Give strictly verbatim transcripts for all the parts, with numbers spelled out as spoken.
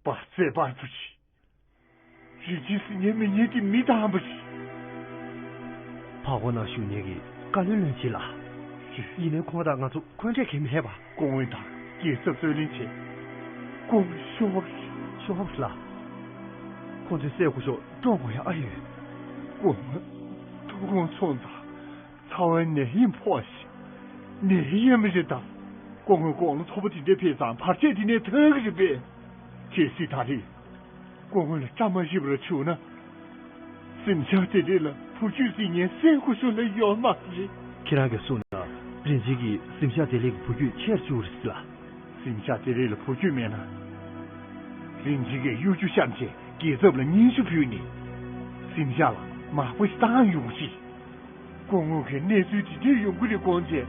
པ་ཚེ་པར་བུ་ཆི། རིན་ཆེན་སྲིད་ཉན་མི་ཉན་གྱི་མི་དམ་པ་ཆི། ཕ་ཁོ་ན་ཞུ་ཉན་གྱི་བཀའ་བློན་ལོན་ཆི་ལ། ཡིན་ནའི་ཁོང་དང་ང་ཚོ་འཁོན་འགྲས་གལ་མི་ཧེ་བ། སྐུ་ངོ་དང་རྒྱལ་ཚབ་རྩོད་ལེན་བྱས། སྐུ་ངོ་ཤོར་བ་ཆི། ཤོར་བ་ལ། ཁོང་ཚོའི་སྲས་སྐུ་ཞབས་འགྲོ་དགོས་ཡ་ཨ་ཡོད། སྐུ་ངོ་ཐུགས་དགོངས་ཚོང་དང་། ཚ་བའི་ནད་ཡམས་ཕོག་ཞིང་། ནད་ཡམས་རེད་དམ། སྐུ་ངོའི་དགུང་ལོ་མཐོ་པོ་དེ་འདྲ་ཕེབས་ཙང་བར་ཆད་དེ་ནས་ཐར་གི་རེད་པས། གལ་སྲིད་ད་རེས་སྐུ་ངོ་ལ་བཀྲ་མ་ཤིས་པ་ལ་བྱུང་ན། གཟིམ་ཤག་དེ་རེད་ལ་བུ་རྒྱུད་ཟིན་ཉན་སྲས་སྐུ་ཞབས་ལ་ཡོད་མ་རེད། ཁྱེད་རང་གིས་གསུངས་ན་རིན་ཆེན་གྱིས་གཟིམ་ཤག་དེ་ལས་ཀྱི་བུ་རྒྱུད་ཆེར་བཅུག་རེད་ཟེར་ལ། གཟིམ་ཤག་དེ་རེད་ལ་བུ་རྒྱུད་མེད་ན། རིན་ཆེན་གྱིས་གཡོ་སྒྱུ་བཤམས་བྱས་རྒྱལ་ཚབ་ལ་སྙན་ཞུ་ཕུལ་ནས། གཟིམ་ཤག་ལ་མག་པ་ཞིག་བཏང་ཡོང་ཞིག་སྐུ་ངོ་གི་གནས་ཚུལ་དེ་འདྲ་ཡོང་གི་རེད་དགོངས་བྱས།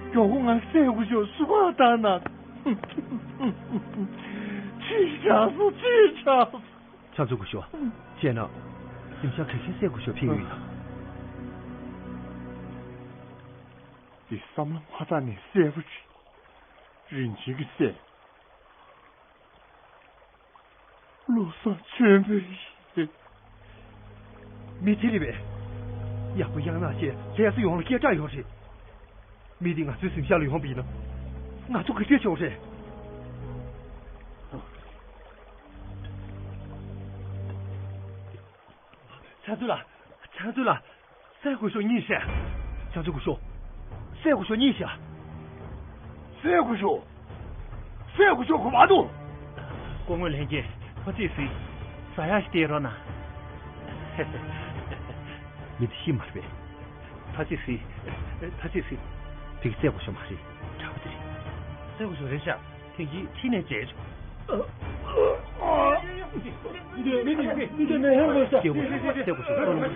མགྱོགས་པོ་ང་སྲས་སྐུ་ཞབས་བསུ་བ་བཏང་ན། ཅི་དྲག་སོང་ཅི་དྲག་སོང་། ཕྱག་མཛོད་སྐུ་ཞབས། བྱས་ན། གཟིམ་ཤག་ག་གི་སྲས་སྐུ་ཞབས་ཕེབས་ཡོད་ཡ། འདི་བསམ་བློ་མ་བཏང་ནས་གསལ་པོ་བྱོས། རིན་ཆེན་གྱི་སྲས། བློ་བཟང་ཆོས་འཕེལ་རེད། མི་དེ་རེད་པས། ཡག་པོ་ཡག་ན་ཆེ་ལས་སུ་ཡོང་ལ་སྐད་གྲགས་ཡོད་རེད། མི་དེ་ང་ཚོའི་གཟིམ་ཤག་ལ་ཡོང་པ་ཡིན་ན། ང་ཚོ་ག་འདྲ་བྱེད་དགོས་རེད། ཕྱག་མཛོད་ལགས། ཕྱག་མཛོད་ལགས། སྲས་སྐུ་ཞབས་གཉིད་ཤར། ཕྱག་མཛོད་སྐུ་ཞབས། སྲས་སྐུ་ཞབས་གཉིད་ཤར། སྲས་སྐུ་ཞབས། སྲས་སྐུ་ཞབས་གོ་མ་འདུག་སྐུ་ངོ་ལྷན་རྒྱས་ཁོ་ཚོས་གཟིགས། ཟ་ཡག་ཞིག་སྟེར་རོགས་གནང་། མི་དེ་ཤི་མ་རེད་པས། ཕ་ཚིག་གཟིགས། ཕ་ཚིག་གཟིགས། དེ་གི་སྲས་སྐུ་ཞབས་མ་རེད། གྲྭ་པ་དེ་རེད། སྲས་སྐུ་ཞབས་རེད་ཤག་དེང་གི་ཁྱི་ནས་བྱས། སྐྱེ་བོ་ཞིག་སྐྱེ་བོ་ཞིག་སོ་ལོ་རེད།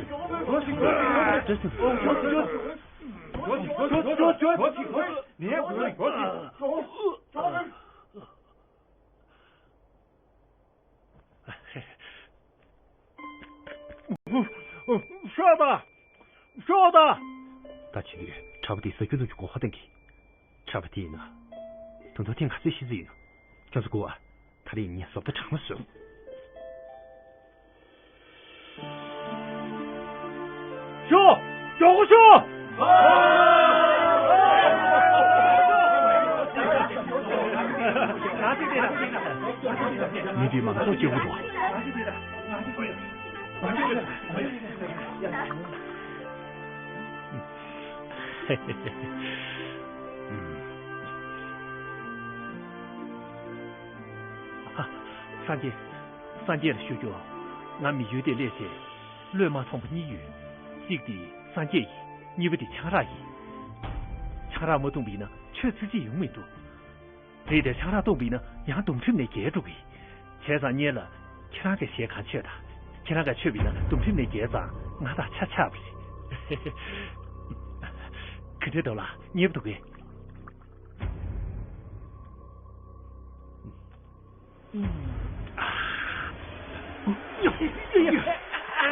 ཤོག་དང་། ཤོག་དང་། ད་ཅི་ཡོད། གྲྭ་པ་དེ་ཟ་རྒྱུ་འཐུང་རྒྱུ་གོ་ཁ་གཏོང་གི། གྲྭ་པ་དེ་ཡིན་ན། དུང་ཐོག་ཐེངས་ག་ཚོད་ཤི་རྩིས་ཡོད་ན། ཁྱོད་ཚོ་གོ་བ། ད་རེས་ངས་བཟོ་ལྟ་དྲང་མོ་བཟོས། ཤོག་ཤོག་ཤོག་མི་འདི་མང་ཚོགས་སྐྱེ་བོ་འདུག་སངས་རྒྱས། སངས་རྒྱས་ལ་ཞུ་རྒྱུ། ང་མི་ཡུལ་དེ་སླེབས་བྱས། བློས་མ་ཐོངས་པ་གཉིས་ཡོད། གཅིག་དེ་སངས་རྒྱས་ཡིན། གཉིས་པ་དེ་ཆང་རག་ཡིན། ཆང་རག་མ་འཐུང་བ་ཡིན་ན་ཆོས་ཚིག་གཅིག་ཡོང་མི་འདུག་དེ་དེ་ཆང་རག་འཐུང་བ་ཡིན་ན་ཡང་སྡོམ་ཁྲིམས་ནས་འགལ་འགྲོ་གི། བྱས་ཙང་སྔོན་ལ་ཁྱེད་རང་གི་ཞལ་གང་མཆོད་དང་། ཁྱེད་རང་གང་མཆོད་པ་ཡིན་ན་སྡོམ་ཁྲིམས་ནས་འགལ་ཙང་ང་དང་ཆ་ཆགས་པ་རེད། ག་འདྲ་འདུག་ལགས། མཉེས་པོ་འདུག་གས། ཡ། ཡ།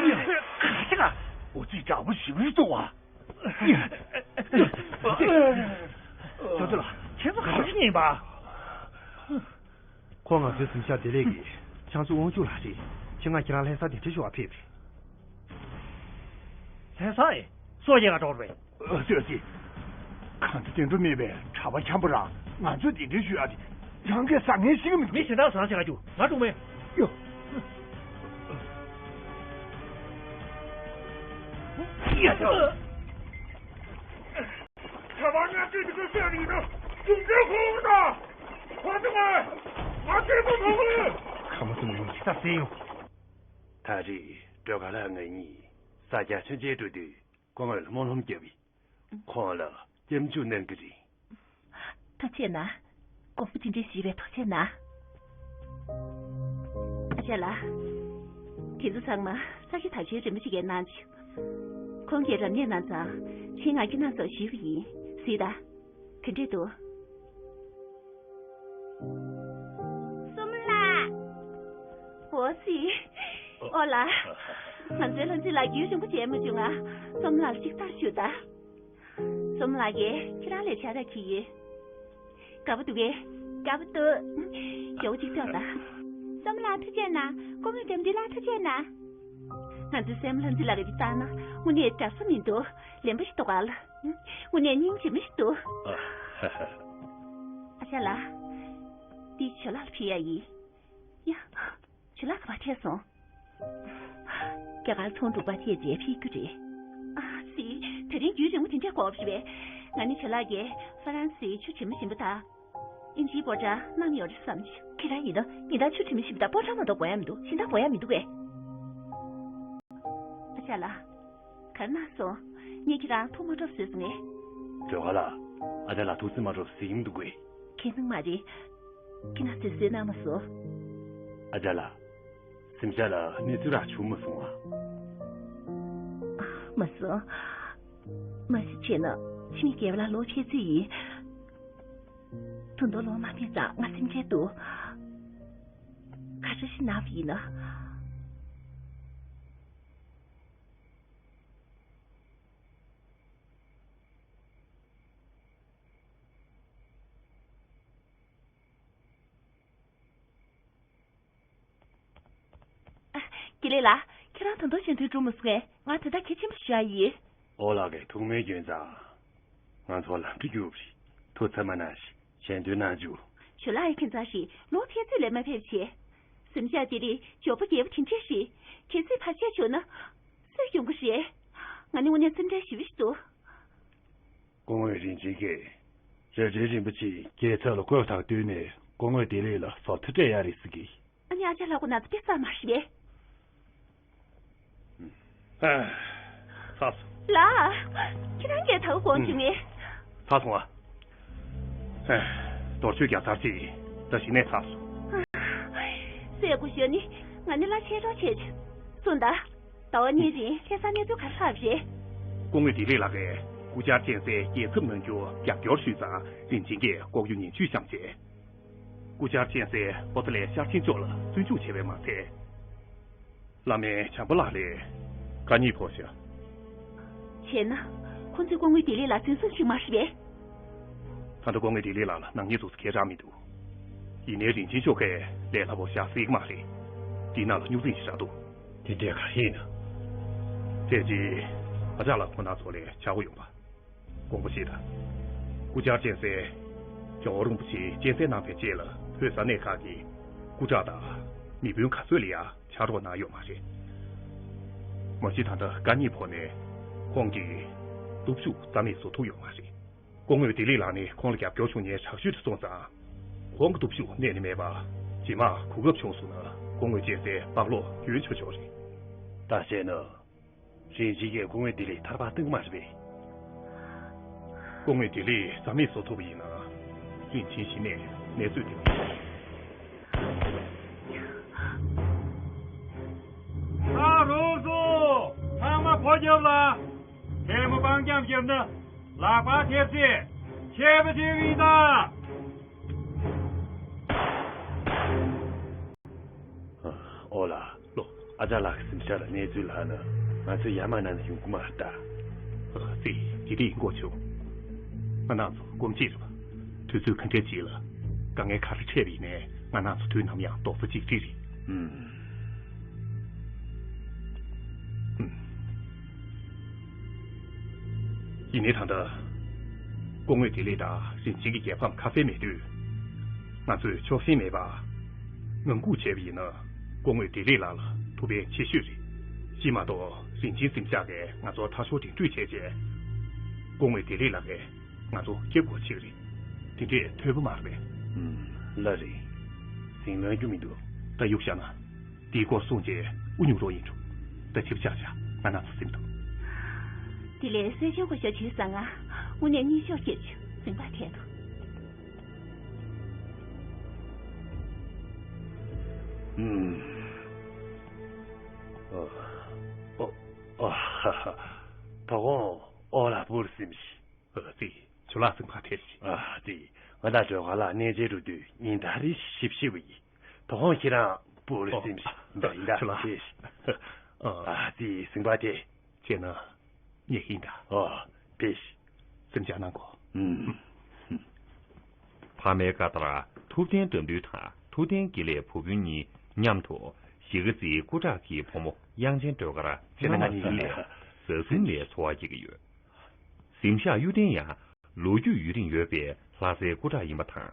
ཡ། ཁ་ཤ་ཁ། འོ་ཙི་དྲག་པོ་ཞེ་པོ་ཞིག་འདུག་བ། ཡ། ཅོ་ཅོ་ལགས། ཁྱེད་ཚོ་ག་རེ་ཡིན་པ། ཁོང་ང་ཚོའི་གཟིམ་ཤག་བདེ་ལེགས་ཀྱི་ཕྱག་མཛོད་དབང་ཕྱུག་ལགས་རེད། ཁྱེད་ང་ཁྱེད་རང་ལྷ་ས་གདན་འདྲེན་ཞུ་བར་ཕེབས་པ་རེད། ལྷ་ས་ཨེ། སོ་སྐྱེ་ག་འགྲོ་རེད། ཨ་ཙི་ཨ་ཙི། གང་དུ་བསྟན་འགྲོ་མེད་པའི་གྲྭ་པ་འཁྱམ་པོ་རང་ང་ཚོས་གདན་འདྲེན་ཞུ་ཡ་དེ་རང་གིས་བཟང་ངན་ཤེས་ཀྱི་མི་འདུག་མི་གཞན་དག་བཟང་ཞིག་ལ་རྒྱུག་ང་དཀྲུག་མེད། ཡོ། ཡ། གྲྭ་པ་ང་ཚོས་འདི་ག་བཤད་ཡིན་ན་གཞུང་འབྲེལ་ཁོ་བོ་དང་། ཁོ་ཚོ་ང་ང་ཚོས་ཁོ་ཐོག་ལ། ཁ་མ་ཐུམ་ཡོང་ཅི་ད་སེ་ཡོང་། ད་རེས་སྒྲོལ་དཀར་ལགས་ང་གཉིས་ས་སྐྱ་མཆོད་མཇལ་འགྲོ་དུས། སྐུ་ངོ་ལ་སྨོན་ལམ་བརྒྱབ་པས། ཁོང་ལ་སྐྱབས་འཇུག་གནང་གི་རེད། ཐུགས་རྗེ་གནང་། དགོངས་པ་དེ་འདྲ་ཞུས་པས་ཐུགས་རྗེ་གནང་། ཨ་ཅག་ལགས། དེ་ཚོ་ཚང་མ་ས་སྐྱ་དར་ཆེན་རིན་པོ་ཆེ་གིས་གནང་བྱུང་། ཁོང་གིས་རབ་གནས་གནང་ཙང་ཕྱིར་ང་ཁྱེད་རྣམ་ཚོར་ཞུས་པ་ཡིན། གཟིགས་དང་། དེ་འདྲས་འདུག་བསོད་ནམས་ལགས། འོ་ཙི། ཨོ་ལགས། ང་ཚོའི་ལྷ་འཛིན་ལགས་རྒྱུན་རིང་པོ་མཇལ་མ་བྱུང་ང་། བསོད་ནམས་ལགས་ལ་གཅིག་ལྟ་ཞུ་དང་། བསོད་ནམས་ལགས་ཀྱིས་ཁྱེད་རང་ལ་ཕྱག་རོགས་བྱེད་ཀྱི་ཡོད། དགའ་པོ་འདུག་གས། དགའ་པོ་འདུག་མགྱོགས་པོ་གཅིག་ལྟོས་དང་། བསོད་ནམས་ལགས་ཐུགས་རྗེ་གནང་། སྐུ་ངོ་དེ་འདི་ལ་ཐུགས་རྗེ་གནང་། ང་ཚོའི་སྲས་མོ་ལྷ་འཛིན་ལགས་ཀྱིས་བལྟས་ན་དངོས་གནས་འདྲ་ས་མི་འདུག་ལེན་པ་ཞིག་འདུག་ག་ལ། དངོས་གནས་སྙིང་རྗེ་མོ་ཞིག་འདུག་ཨ་ཧ་ཧ། ཨ་ཅག་ལགས། འདི་ཇོ་ལགས་ལ་ཕུལ་ཡ་ཡིན། ཡ། ཇོ་ལགས་ག་པར་ཐད་སོང་། རྒྱ་གར་ཚོང་འགྲུལ་པ་ཐད་རྗེས་ཕེབས་རྒྱུ་རེད། ཨ་ཙི། དེ་རིང་རྒྱུན་རིང་པོ་དེ་འདྲས་འགོར་བ་རེད་པས། ང་ནི་ཇོ་ལགས་ཀྱིས་ཧྥ་རན་སིའི་ཆུ་དྲི་མ་ཞིམ་པོ་དང་། དབྱིན་ཇིའི་པོ་ཏྲ་བསྣམས་ཡོད་རེད་བསམ་བྱུང་། ཁྱེད་རང་ཡིན་ན་ཉིན་ལྟར་ཆུ་དྲི་མ་ཞིམ་པོ་དང་པོ་ཏྲ་མ་གཏོགས་དགོས་ཡ་མི་འདུག་གཞན་དག་དགོས་ཡ་མི་འདུག་གས། ཨ་ཅག་ལགས། ག་རེ་གནང་སོང་། ངས་ཁྱེད་རང་ཐུགས་མ་སྤྲོ་བཟོས་སོང་ངས། སྒྲོལ་དཀར་ལགས། ཨ་ཅག་ལགས་ཐུགས་སེམས་མ་སྤྲོ་ཟེར་གྱི་མི་འདུག་གས། ཁྱེད་སྣང་མ་རེད། ཁྱེད་རང་ཟེར་བཟོས་གནང་མ་སོང་། ཨ་ཅག་ལགས། གཟིམ་ཤག་ལ་གནས་ཚུལ་རག་བྱུང་མ་སོང་ཨ། མ་སོང་། མ་གཞི་བྱས་ན་ཕྱི་ཉིན་རྒྱལ་བ་ལགས་ལོག་ཕེབས་ཚོད་ཡིན། ད་དུང་ལོག་མ་ཕེབས་ཙང་ང་སེམས་ཁྲལ་འདུག་ག་འདྲ་ཞིག་གནང་བ་ཡིན་ན། དགེ་ལེགས་ལགས། ཁྱེད་རང་ད་དུང་ཞལ་འདོན་གྲུབ་མ་སོང་ངས། ང་དེ་ལྟར་གལ་ཆེན་པོ་ཞིག་ཞུ་ཡ་ཡིན། ཨོ་ལགས་ཀྱིས་ཐུགས་སྨོན་སྐྱོན་ཙང་། ང་ཚོ་ལམ་འགྲོ་རྒྱུགས་པ་རེད། ཐུགས་ཚ་མ་ན་ཞིག་ཞལ་འདོན་གནང་རྒྱུ། ཇོ་ལགས་ཡ་ཁྱེད་ཚང་ཞིག་ལོག་ཕེབས་ཚོད་ལས་མ་ཕེབས་བྱས། གཟིམ་ཤག་དེ་རིང་འབྱོར་པ་རྒྱས་པོ་དེ་འདྲས་ཤིག་གལ་སྲིད་བར་ཆད་བྱུང་ན། སུས་ཡོང་གི་རེད། ང་ནི་དངོས་གནས་སེམས་ཁྲལ་ཞེ་པོ་ཞིག་འདུག་སྐུ་ངོ་རིན་ཆེན་གྱིས་རེ་ལྡན་རིན་པོ་ཆེ་རྒྱལ་ཚབ་ལ་བསྐོས་དང་བསྟུན་ནས་སྐུ་ངོ་བདེ་ལེགས་ལ་བཟོ་ལྟ་སྤྲད་ཡ་རེད་ཟེར་གི། ཨ་ནི་ཨ་ཅག་ལགས་ཁོ་ན་ཚོ་དཔེ་ཚར་མ་རེད་པས། ཨ། ཚར་སོང་། ལགས། ཁྱེད་རང་གིས་ད་ག་དགོངས་བྱུང་ངས། ཚར་སོང་ཨ། ཨ། རྡོ་གཅོད་རྒྱག་ཚར་ཅིག་ད་གཞི་ནས་ཚར་སོང་། ཨ། སྲས་སྐུ་ཞབས་ནི་ང་ནི་གླ་ཆེ་རོགས་བྱས་བྱུང་། གསུངས་དང་། ཟླ་བ་གཉིས་རིང་ལྷ་སར་གནས་ཚུལ་ག་རེ་ལྷག་རེད། སྐུ་ངོ་བདེ་ལེགས་ལགས་ཀྱིས་སྐུ་བཅར་གཅན་གཟན་རྒྱལ་ཚབ་གནང་རྒྱུར་རྒྱབ་སྐྱོར་ཞུས་ཙང་རིན་ཆེན་གྱིས་ལྐོག་གཡོ་ཉེས་བྱུས་བཤམས་རྗེས། སྐུ་བཅར་གཅན་གཟན་ཨོ་སི་ལའི་ཤར་ཆེན་ཕྱོགས་ལ་བཙོན་འཇུག་བྱས་པས་མ་ཚད། བླ་སྨན་བྱམས་པ་ལགས་ལ་དགའ་ཉེ་ཕོག་ཤག་བྱས་ན། ཁོ་ཚོས་སྐུ་ངོ་བདེ་ལེགས་ལགས་འཛིན་བཟུང་བྱས་མ་རེད་པས། ད་ལྟ་སྐུ་ངོ་བདེ་ལེགས་ལགས་ལ་ནག་ཉེས་ཚོགས་སུ་ཁྱད་རང་མི་འདུག་ཡིན་ནའི་རིན་ཆེན་མཆོག་གིས་ལས་སླ་པོ་བཞག་སྲིད་ཀྱི་མ་རེད། འདི་ནང་ལ་རྙོག་འཛིང་ཞིག་རག་འདུག་དེ་འདྲས་ག་རེ་ཡིན་ན། ཕལ་ཆེར་ཨ་ཅག་ལགས་ཁོ་ན་ཚོ་ལ་ཆག་སྒོ་ཡོང་པ། དགོངས་པ་བཞེས་དང་། སྐུ་བཅར་གཅན་གཟན། ཇོ་བོ་རིན་པོ་ཆེས་གཅན་གཟན་གནང་བའི་རྗེས་ལ་བོད་ས་གནས་ཁག་གི་སྐུ་དྲག་དང་མི་དཔོན་ག་ཚོད་ལ་ཡང་ཕྱག་རོགས་གནང་ཡོད་མ་རེད། མ་གཞི་ད་ལྟ་དགའ་ཉེ་ཕོག་ནས་ཁོང་གིས་སྟོབས་ཤུགས་རྩ་མེད་བཟོ་ཐུབ་ཡོད་མ་རེད། སྐུ་ངོ་བདེ་ལེགས་ལགས་ནས་ཁོང་ལ་རྒྱབ་སྐྱོར་བྱུང་མཁན་དྲག་ཤོས་དེ་སོང་ཙང་། ཁོང་གི་སྟོབས་ཤུགས་གནས་ནས་མེད་པ། རྗེས་མ་གོ་སྐབས་བྱུང་སོང་ན་སྐུ་ངོ་གཅན་གཟན་བག་ལོག་གྱོན་ཆོག་ཆོག་རེད། ད་བཤད་ན། རིན་ཆེན་གྱིས་སྐུ་ངོ་བདེ་ལེགས་ཐར་པ་གཏོང་གི་མ་རེད་པས། སྐུ་ངོ་བདེ་ལེགས་རྩ་མེད་བཟོ་ཐུབ་པ་ཡིན་ན། རིན་ཆེན་གཞི་ནས་གནས་ཚུལ་དེ། ད་རུང་སོང་། ཚང་མ་ཕོ་རྒྱབ་ལ། ཐལ་མོ་སྤང་འཁྱམ་བརྒྱབ་ན་ལག་པ་ཐེབས་སྲིད། ཆད་པ་ཆེ་བ་ཡིན་ད། ཨོ་ལ། ལོ། ཨ་ཅག་ལགས་ཀྱི་གཟིམ་ཤག་ལ་གནས་ཚུལ་ལྷག་ན་ང་ཚོས་ཡར་མར་གནང་ན་ཡོང་གི་མ་རེད་ད། ཨ་ཙི། དེ་འདྲ་ཡིན་དགོས་བྱུང་། ང་རང་ཚོ་སྒོམ་ཅིག་རེད་པ། དུས་ཚོད་ག་འདྲ་ཅིག་ལ་དཀའ་ངལ་ག་རེ་འཕྲད་པ་ཡིན་ནའི་ང་རང་ཚོ་དུས་ནམ་ཡང་རྡོག་རྩ་གཅིག་སྒྲིལ་རེད། ཨུམ། ཨུམ། ཡིན་ནའི་ད་ལྟ་སྐུ་ངོ་བདེ་ལེགས་དང་རིན་ཆེན་གྱི་རྒྱལ་ཕམ་ཁ་གསལ་མེད་དུས། ང་ཚོས་ཕྱོགས་ཞེན་མེད་པར་ངང་སྒུག་བྱས་པ་ཡིན་ན། སྐུ་ངོ་བདེ་ལེགས་ལགས་ལ་ཐུགས་ཕན་ཆེ་ཤོས་རེད། གཅིག་མ་གཏོགས་རིན་ཆེན་གཟིམ་ཤག་གིས་ང་ཚོ་མཐའ་སྐྱོར་འགྲིམ་འགྲུལ་བྱས་རྗེས། སྐུ་ངོ་བདེ་ལེགས་ལགས་ཀྱིས་ང་ཚོ་སྐྱོབ་དགོས་ཆགས་རེད། དེ་འདྲས་ཐོན་པ་མ་རེད་པས། ཨུམ། ལགས་རེད། ཟིང་ལོན་རྒྱུ་མི་འདུག་ད་གཡུག་བཞག་ན། དེའི་སྐོར་གསུངས་རྗེས་དབུ་སྙུང་རོགས་ཡིན་འགྲོ། ད་ཆིབས་ཆག་བྱ། ང་རང་ཚོ་སེམས་སྡུག་དེ་ལས་གསོལ་ཇ་བགོ་བཤའ་བྱས་ཙང་ང་དངོས་གནས་གཉིད་ཤོག་སྐྱེས་བྱུང་། ཟིང་པ་ཐལ་འདུག་ཨུམ། ཨོ། ཨོ། ཨོ། ཧ་ཧ། དོ་དགོང་ཨོ་ལ་བུར་སིམ་ཤི། ཨ་ཙི། ཇོ་ལགས་ཟིང་པ་ཐལ་ཤི། ཨ་ཙི། ང་དང་སྒྲོལ་དཀར་ལགས་གནས་མཇལ་འགྲོ་དུས་ཉིན་ལྟར་རེ་ཞིབ་ཞིབ་པ་ཡིན། དོ་དགོང་ཁྱེད་རང་བུར་སིམ་ཤི། འདྲ་ཡིན་ད། ཇོ་ལགས། ཐལ་ཤི། ཨ། ཨ་ཙི། ཟིང་པ་ཐལ། བྱས་ན་ཉེ་ཡིན་ད། ཨོ། ཕེབས་ཤིག་སེམས་ཅག་གནང་གོ། ཨུམ། ཕ་མའི་བཀའ་ལྟར་ཐུབ་བསྟན་དགྲ་འདུལ་དང་ཐུབ་བསྟན་དགེ་ལེགས་བུ་སྤུན་གཉིས་མཉམ་དུ་གཞིས་ཀ་རྩེའི་སྐུ་དྲག་གི་བུ་མོ་དབྱངས་ཅན་སྒྲོལ་དཀར་བཅས་ནང་མ་ཟིན་ནས་ཟ་ཟུམ་ནས་འཚོ་བ་སྐྱེལ་གྱི་ཡོད། གཟིམ་ཤག་གཡུ་སྟེང་ཡང་ལོ་རྒྱུས་ཡུན་རིང་ཡོད་པའི་ལྷ་སའི་སྐུ་དྲག་ཡིན་པ་དང་།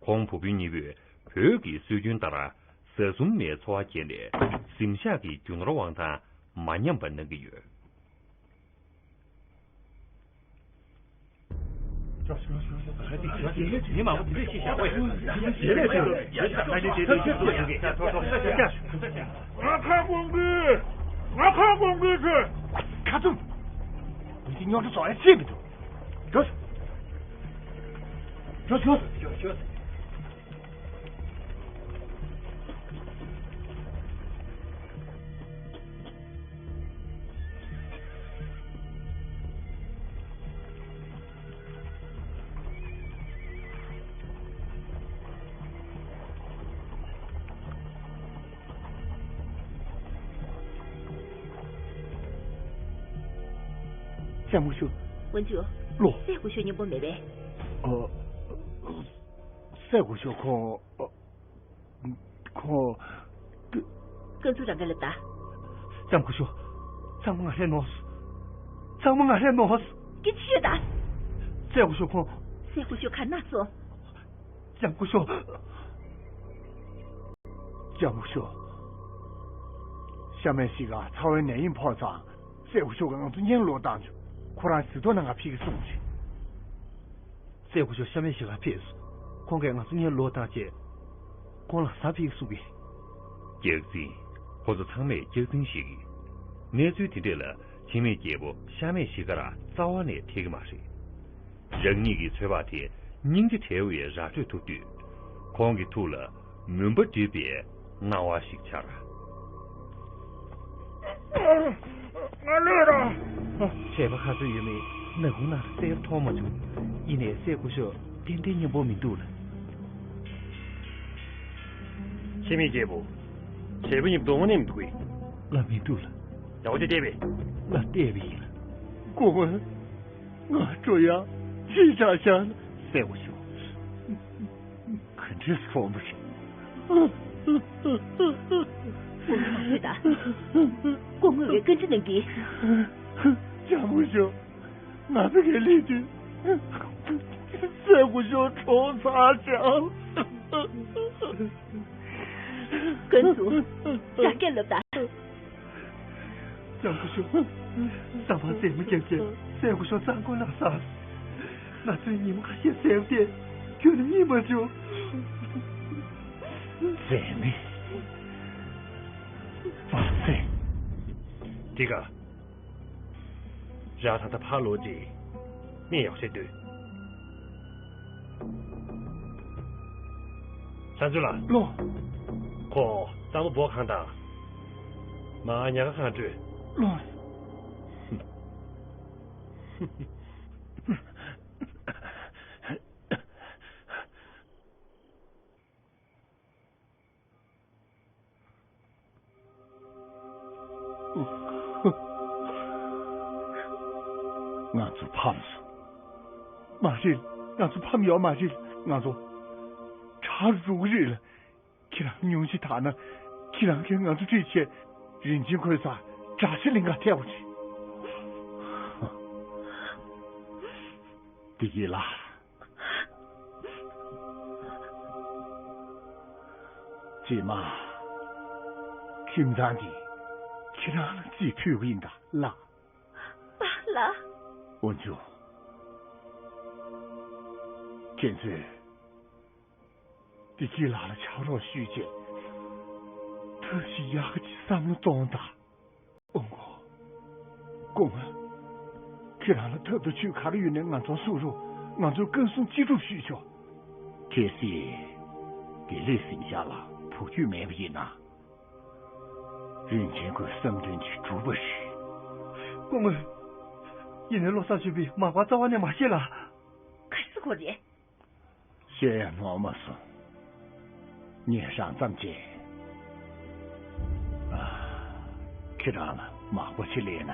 ཁོང་བུ་སྤུན་གཉིས་པོས་བོད་ཀྱི་སྲོལ་རྒྱུན་ལྟར་ཟ་ཟུམ་ནས་འཚོ་བ་སྐྱེལ་ནས་གཟིམ་ཤག་གི་རྒྱུ་ནོར་དབང་ཐང་མ་ཉམས་པ་གནང་གི་ཡོད། ང་ཁ་སྐོང་གི། ང་ཁ་སྐོང་གི་ཁྱོད། ཁ་བཙུམ། འདི་རྙོག་དྲ་བཟོ་ཡ་ཆེད་མི་འདུག་འགྲོ། འགྲོ། འགྲོ། འགྲོ། ལྕམ་སྐུ་ཞབས། ཝུན་ཅུ། ལོ། སྲས་སྐུ་ཞབས་མཉམ་པོ་མེད་པས། ཨ། སྲས་སྐུ་ཞབས་ཁོང་། ཨ། ཁོང་། ཀུན་ཀུན་ཚོ་རང་ག་ལབ་ད། ལྕམ་སྐུ་ཞབས། ཚང་མ་ང་ཧྲེ་ནོ། ཚང་མ་ང་ཧྲེ་ནོ། ཀི་ཆི་ད། སྲས་སྐུ་ཞབས་ཁོང་། སྲས་སྐུ་ཞབས་ག་ན་སོང་། ལྕམ་སྐུ་ཞབས། ལྕམ་སྐུ་ཞབས། ཤ་མེད་ཞིག་ག་ཚ་བའི་ནད་ཡམས་ཕོག་ཙང་། སྲས་སྐུ་ཞབས་ཀྱིས་ང་ཚོ་གཉེན་ལོག་བཏང་བྱུང་། ཁོ་རང་གཟིགས་རྟོག་གནང་ག་ཕེབས་ཀྱི་གསུངས་བྱུང་། སྲས་སྐུ་ཞབས་ཤ་མེད་ཞིག་ག་ཕེབས་སོང་། ཁོང་གིས་ང་ཚོ་གཉེན་ལོག་བཏང་རྗེས། ཁོང་ལ་གཟའ་ཕེབས་གསུང་གི། སྐྱག་རྫུན། ཁོ་ཚོ་ཚང་མས་སྐྱག་རྫུན་བཤད་ཀྱི། གནས་ཚུལ་དེ་འདྲས་ལ་འཆི་མེད་རྒྱལ་པོ་ཤ་མེད་ཞི་གར་རྩ་བ་ནས་འཕྲད་ཀྱི་མ་རེད། རང་ཉིད་ཀྱི་ཚོད་དཔག་དེ་སྙིང་རྗེ་བྲལ་བའི་ར་སྤྲོད་ཐུབ་དུས། ཁོང་གི་ཐུགས་ལ་མུན་པ་འགྲིབ་པའི་སྣང་བ་ཞིག་འཆར། ང་ལོས་ར། བྲེལ་བ་ག་ཚོད་ཡོད་མེད་ནག་ཁུང་ནང་གསལ་པོ་མཐོང་མ་བྱུང་། ཡིན་ནའི་སྲས་སྐུ་ཞབས་ཏན་ཏན་མཉམ་པོ་མི་འདུག་ལ། འཆི་མེད་རྒྱལ་པོ། བྲེལ་བ་ཉིད་གདོང་ནས་མི་འདུག་གས། ལགས་མི་འདུག་ལ། ཡག་པོ་དེ་བལྟས་པས། ལགས་བལྟས་པ་ཡིན་ལ། སྐུ་ངོ་། ང་འགྲོ་ཡ། ཅི་བྱ་བྱ། སྲས་སྐུ་ཞབས། ག་འདྲས་སོང་བ་ཞིག་སྐུ་ངོ་མ་ཤོད་ད། སྐུ་ངོ་བས་བཀའ་འདྲི་གནང་གི། ལྕམ་སྐུ་ཞབས། ང་ཕ་གིར་སླེབས་དུས། སྲས་སྐུ་ཞབས་གྲོངས་ཚར་ཅག་ཀུན་ཏུ། རང་སྐད་ལབ་ད། ལྕམ་སྐུ་ཞབས། ས་ཕག་རྩེད་མོ་རྒྱབ་རྗེས་སྲས་སྐུ་ཞབས་གཙང་པོ་ལ་ཟ། ང་ཚོས་ཉིན་མོ་ཁ་ཤས་བསྡད་དེ་ཁྱོད་ནི་རྙེད་མ་བྱུང་། རྩེད་མོ། པ་ཚེ། འདི་ག་རང་ད་ལྟ་ཕར་ལོག་རྗེས་གནས་ཡག་བྱས་སྡོད། ལྷ་མཛོད་ལགས། ལོ། ཁོ་གཙང་པོ་སྦོ་གང་དང་། མ་ཉ་ག་གང་སྤྲོད། ལོ། ང་ཚོ་ཕམ་སོང་། མ་རེད། ང་ཚོ་ཕམ་ཡོད་མ་རེད། ང་ཚོ་དྲག་རུ་འགྲོ་གི་རེད་ལ། ཁྱེད་རང་སྙུང་གཞི་དག་ན། ཁྱེད་རང་གིས་ང་ཚོ་ཁྲིད་བྱས། རིན་ཆེན་ཁོའི་སར་དགྲ་ཤ་ལེན་ག་ཐད་པ་རེད། བདེ་སྐྱིད་ལགས། རྗེས་མ། ཁྱིམ་ཚང་གིས་ཁྱེད་རང་ལ་རྩིས་ཕུལ་གི་ཡིན་ད་ལགས། པཱ་ལགས། དབོན་ཆུ། ཁྱེད་ཚོས་བདེ་སྐྱིད་ལགས་ལ་ཕྱག་རོགས་ཞུས་བྱས། ཐབས་ཤེས་ཡག་གི་བསམ་བློ་གཏོང་དང་། ཨོ་མོ། སྐུ་ངོ། ཁྱེད་རང་ལ་ཐབས་དང་ཇུས་ག་རེ་ཡོད་ནའི་ང་ཚོར་གསུང་རོགས། ང་ཚོས་བཀའ་གསུང་ཅི་སྒྲུབ་ཞུས་ཆོག་གལ་སྲིད་བདེ་ལེགས་གཟིམ་ཤག་ལ་བུ་རྒྱུད་མེད་པ་ཡིན་ན། རིན་ཆེན་ཁོའི་བསམ་དོན་ཅིག་འགྲུབ་པ་རེད། སྐུ་ངོ། ཡིན་ནའི་བློ་བཟང་ཆོས་འཕེལ་མག་པ་རྩ་བ་ནས་མ་བཤད་ལ། ག་རེ་ཟེར་གོ་རེད། བཤད་ཡ་ནོར་མ་སོང་། ངས་རང་ཙམ་བྱས། ཨ། ཁྱེད་རང་ལ་མག་པ་ཅིག་ལེན་ན།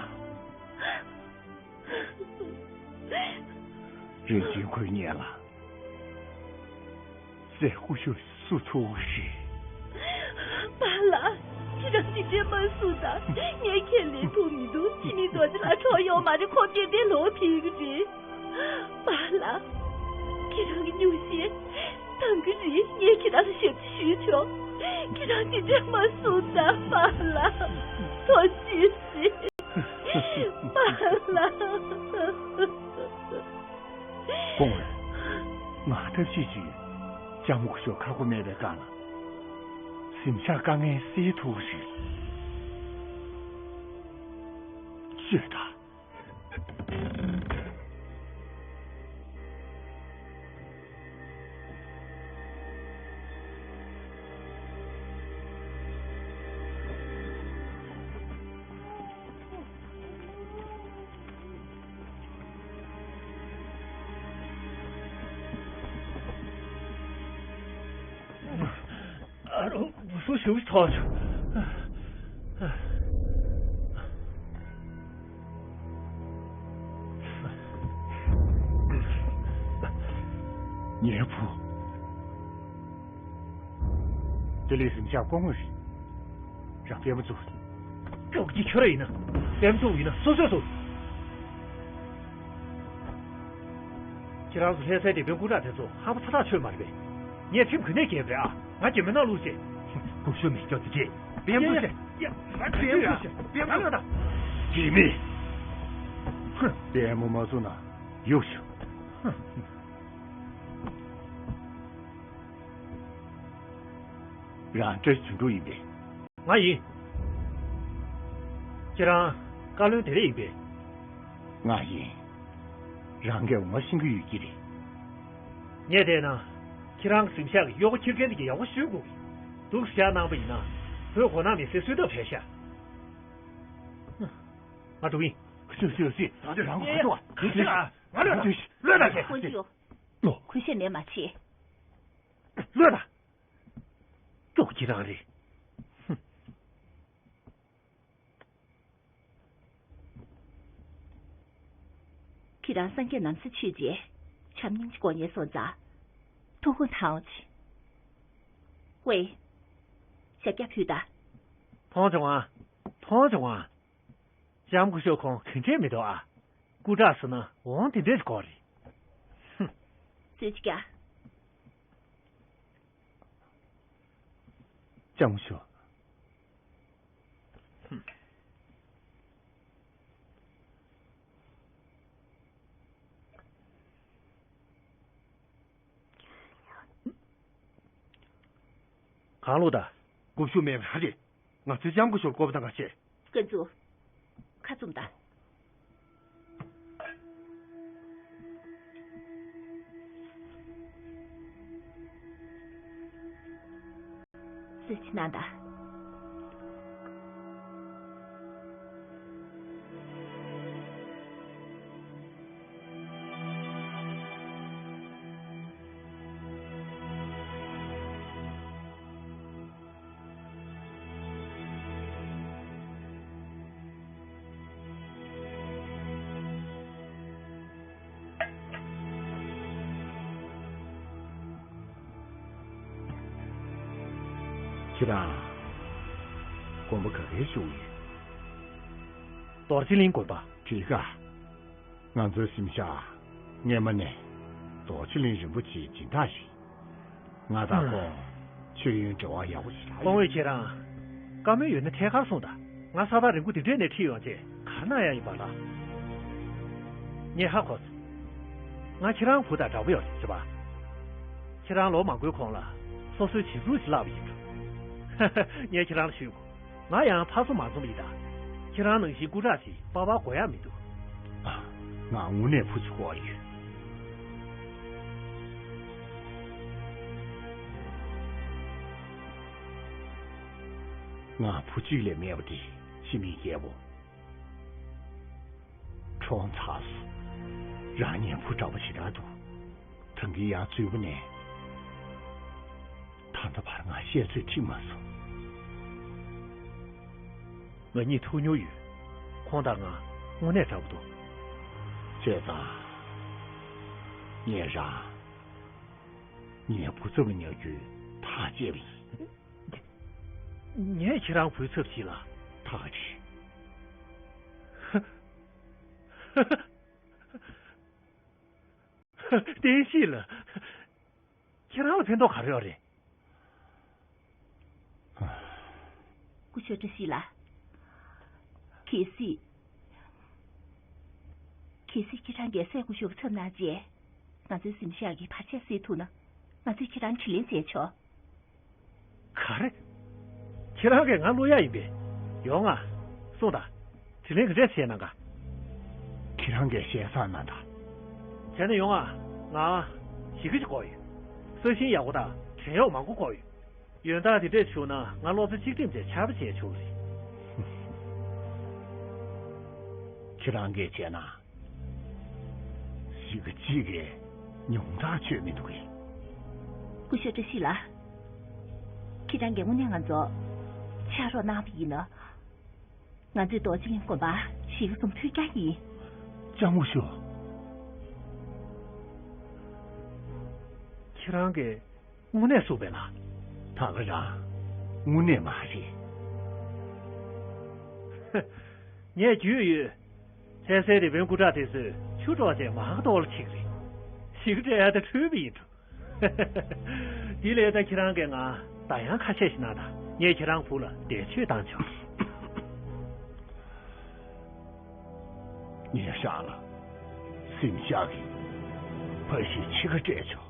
རིན་ཆེན་ཁོའི་སྙིང་ལ་ཟས་སྐུ་ཞབས་སུ་ཐུག་ཞིག་པཱ་ལགས། ཁྱེད་རང་འདི་འདྲས་མ་གསུང་དང་། ངས་ཁས་ལེན་ཐུབ་མི་འདུག་འཆི་མེད་རྡོ་རྗེ་ལགས་གྲོངས་ཡོད་མ་རེད། ཁོང་གཏན་གཏན་ལོག་ཕེབས་ཀྱི་རེད། པཱ་ལགས། ཁྱེད་རང་གི་སྙུང་གཞི་འདང་གི་རེད། ངས་ཁྱེད་རང་ལ་ཞབས་ཕྱི་ཞུས་ཆོག་ཁྱེད་རང་འདི་འདྲས་མ་གསུང་དང་། པཱ་ལགས། ཐུགས་རྗེ་ཆེ། པཱ་ལགས། སྐུ་ངོ། ང་ཐབས་ཤེས་ཅིག་ཡོད། ལྕམ་སྐུ་ཞབས་ཁག་པོ་མེད་པའི་སྒང་ལ། གཟིམ་ཤག་དཀའ་ངལ་སེལ་ཐུབ་ཀྱི་རེད། ཤོད་དང་། ཨ་རོ། སུ་ཞིག་ཐོག་ཉལ་བུ། དེ་ལས་གཟིམ་ཤག་སྐུ་ངོ་རེད། རང་པད་མ་བཙུགས། ཀྲོག་ཀྱི་ཁྱོད་ར་ཡིན་ན། པད་མ་བཙུགས་ཡིན་ན་སོ་སོས་སོ། ཁྱེད་རང་ཚོ་ལྷ་སའི་དེད་དཔོན་སྐུ་དྲག་དེ་ཚོ་ཧམ་པ་ཚ་ཐག་ཆོད་མ་རེད་པས། ངས་ཁྲིམས་ག་ནས་འགལ་བ་རེད་ཨ། ང་རྒྱ་མི་ནང་བླུགས་བྱས། སྐུ་ཞབས་མི་སྐྱོ་དེ་རྗེས། པད་མ་བཤད། པད་མ་བཤད། པད་མ་བཤད། དེ་མིན། པད་མ་མ་བཙུགས་ན་གཡུག་ཤོག་རང་བཀྲ་ཤིས་དོན་གྲུབ་ཡིན་པས། ང་ཡིན། ཁྱེད་རང་བཀའ་བློན་བདེ་ལེགས་ཡིན་པས། ང་ཡིན། རང་གིས་འོ་མ་ཤེས་ཀྱི་ཡོད་ཀྱི་རེད། ངས་བལྟས་ན། ཁྱེད་རང་གི་གཟིམ་ཤག་གི་གཡོག་པོ་ཁྱི་རྒན་དེ་གྱད་ཡག་པོ་ཞིག་དགོས་ཀྱི། འདུག་སེ་བཞག་གནང་པ་ཡིན་ན། བོད་གོ་ནག་མི་སེར་གསོད་ཐབས་བྲལ་ཤག་ང་འགྲོ་གི་ཡིན། ཤོག་ཤོག་ཤོག་ད་དུང་རང་གི་ཁ་ཐུག་ཨ། ང་ལོས་དང་། ལོས་དང་ཁྱེད། ཁོང་ཚོས། ལོ། གུས་ཞབས་མེད་མ་བྱེད། ལོས་དང་། ཅོག་ཁྱེད་རང་རེད། ཁྱེད་རང་སངས་རྒྱས་ནམ་མཁའ་ཆོས་རྗེ་བྱམས་སྙིང་རྗེ་དགོངས་ཡས་སོང་ཙང་། ཐུགས་དགོངས་དྭངས་ཆེ། ཝེ། ཞབས་བཀྱག་ཕུད་ད། མཐོང་བྱུང་ཨ། མཐོང་བྱུང་ཨ། ལྕམ་སྐུ་ཞབས་ཁོང་ག་འདྲས་མི་འདུག་ཨ། སྐུ་དྲག་ཟེར་ན་འོང་དེ་འདྲས་དགོས་རེད། ཧུམ། ཙི་ཅི་ཀ་ལྕམ་སྐུ་ཞབས། ཧུམ། གང་བླུགས་དང་། སྐུ་ཞབས་མེད་པ་རེད། ང་ཚོས་ལྕམ་སྐུ་ཞབས་སྐོར་བ་དང་ག་བྱེད། ཀན་ཙུའུ། ཁ་བཙུམ་དང་། གསོལ་ཇ་གནང་དང་། ཁྱེད་རང་། དགོན་པ་ག་གའི་བཞུགས་ཡོད། རྡོ་རྗེ་གླིང་དགོན་པ། བྲིས་ཀ། ང་ཚོའི་གཟིམ་ཤག་སྔས་མ་ནས་རྡོ་རྗེ་གླིང་རིན་པོ་ཆེའི་སྦྱིན་བདག་རེད། ང་དང་ཁོང་མཆོད་ཡོན་འབྲེལ་བ་ཡག་པོ་ཞེ་དྲག་སྐུ་ཡོད། ངོ་། ཁྱེད་རང་བཀའ་མོལ་ཡོད་ན་ཐད་ཀར་གསུངས་དང་། ང་ས་ཐག་རིང་པོ་འདི་འདྲས་ནས་ཁྲིད་ཡོང་བྱས་ག་རེ་གནང་ཡ་ཡིན་པ་ལ། ངས་ཧ་གོ་སོང་། ང་ཁྱེད་རང་བུ་དང་འདྲ་པོ་ཡོད་རེད་པ། ཁྱེད་རང་ལོ་མང་པོའི་གོང་ལ་སོ་སོའི་བྱིས་ཕྲུག་ཅིག་བརླགས་པ་ཡིན་འགྲོ། ངས་ཁྱེད་རང་ལ་ཞུས་གོ། ང་ཡང་ཕར་ཚུར་མ་འཛོམས་ཡིན་ད། ཁྱེད་རང་ནང་བཞིན་སྐུ་དྲག་ཅིག་པགས་པ་དགོས་ཡ་མི་འདུག། ཨ། ང་དངོས་གནས་བུ་ཅིག་དགོས་ཡོད། ང་བུ་གཅིག་ལས་མེད་པ་དེ་ཤི་མིན་སྐྱེ་བོ། གྲོངས་ཚར་སོང་། རང་ཉལ་བུ་འདྲ་པོ་ཞེ་དྲག་འདུག། ད་གིན་ཡང་འཛུལ་བ་ནས། ད་ལྟ་བར་ང་བཤད་ཚོད་ཁྲིད་མ་སོང་། ང་གཉིས་ཐུག་མྱོང་ཡོད། ཁོང་དང་ང་དངོས་གནས་འདྲ་པོ་འདུག། བྱས་ཙང་། ངས་རང་ཉལ་བུ་ཚབ་ལ་ཉར་རྒྱུའི་ཐག་བཅད་པ་ཡིན། ངས་ཁྱེད་རང་བུའི་ཚབ་བྱེད་ལ། ཐག་བཅད། བསྟན་བཤིག་ལ། ཁྱེད་རང་ལ་ཕན་ཐོགས་ག་རེ་ཡོད་རེད། སྐུ་ཞབས་བཀྲ་ཤིས་ལགས། གལ་སྲིད། གལ་སྲིད་ཁྱེད་རང་གིས་སྲས་སྐུ་ཞབས་ཚབ་གནང་རྗེས། ང་ཚོའི་གཟིམ་ཤག་གི་བར་ཆད་སེལ་ཐུབ་ན། ང་ཚོས་ཁྱེད་རང་དྲིན་ལན་འཇལ་ཆོག། ག་རེ། ཁྱེད་རང་གིས་ང་བསླུ་ཡ་ཡིན་པས། ཡོང་ང་། གསུངས་དང་། དྲིན་ལན་ག་འདྲས་འཇལ་གནང་ག། ཁྱེད་རང་གིས་ཞལ་བཟང་གནང་དང་། བྱས་ན་ཡོང་ང་། ང་གཞིས་ཀ་ཅིག་དགོས་ཡོད། ས་ཞིང་ཡག་པོ་དང་བྲན་གཡོག་མང་པོ་དགོས་ཡོད། ཡོན་བདག་དེ་འདྲས་བྱུང་ན་ང་སློབ་གྲྭ་གཅིག་འགྲིམ་བྱས་ཕྱར་པ་བྱས་ཆོག་གི་རེད། ཁྱེད་རང་གིས་བྱས་ན། གཞིས་ཀ་གཅིག་གིས་ཉུང་མཐའ་ཆོད་མི་འདུག་གས། སྐུ་ཞབས་བཀྲ་ཤིས་ལགས། ཁྱེད་རང་གིས་དངོས་གནས་ང་ཚོ་ཕྱག་རོགས་གནང་བ་ཡིན་ན། ང་ཚོས་རྡོ་རྗེ་གླིང་དགོན་པ་གཞིས་ཀ་རྩོམ་ཐུབ་རྒྱུ་ཡིན། ལྕམ་སྐུ་ཞབས། ཁྱེད་རང་གིས་དངོས་གནས་གསུངས་པས་ན། ད་ག་རང་དངོས་གནས་མ་རེད། ངས་རྒྱུས་ཡོད། ལྷ་སའི་རི་དཔོན་སྐུ་དྲག་དེ་ཚོས་ཆུ་འགྲོ་བྱས་མ་གཏོགས་ལ་ཁྱེད་རེད། གཞིས་ཀ་སྤྲད་ཡ་ད་འཁྲུལ་པ་ཡིན་འགྲོ། དེ་ལས་ད་ཁྱེད་རང་གིས་ང་ད་ཡང་ཁ་ཤས་ཤིག་གནང་དང་། ངས་ཁྱེད་རང་བུ་ལ་འདས་མཆོད་བཏང་ཆོག། ངས་ཤག་ལ་གཟིམ་ཤག་གི་ཕ་གཞིས་ཕྱི་ཁ་སྤྲད་ཆོག།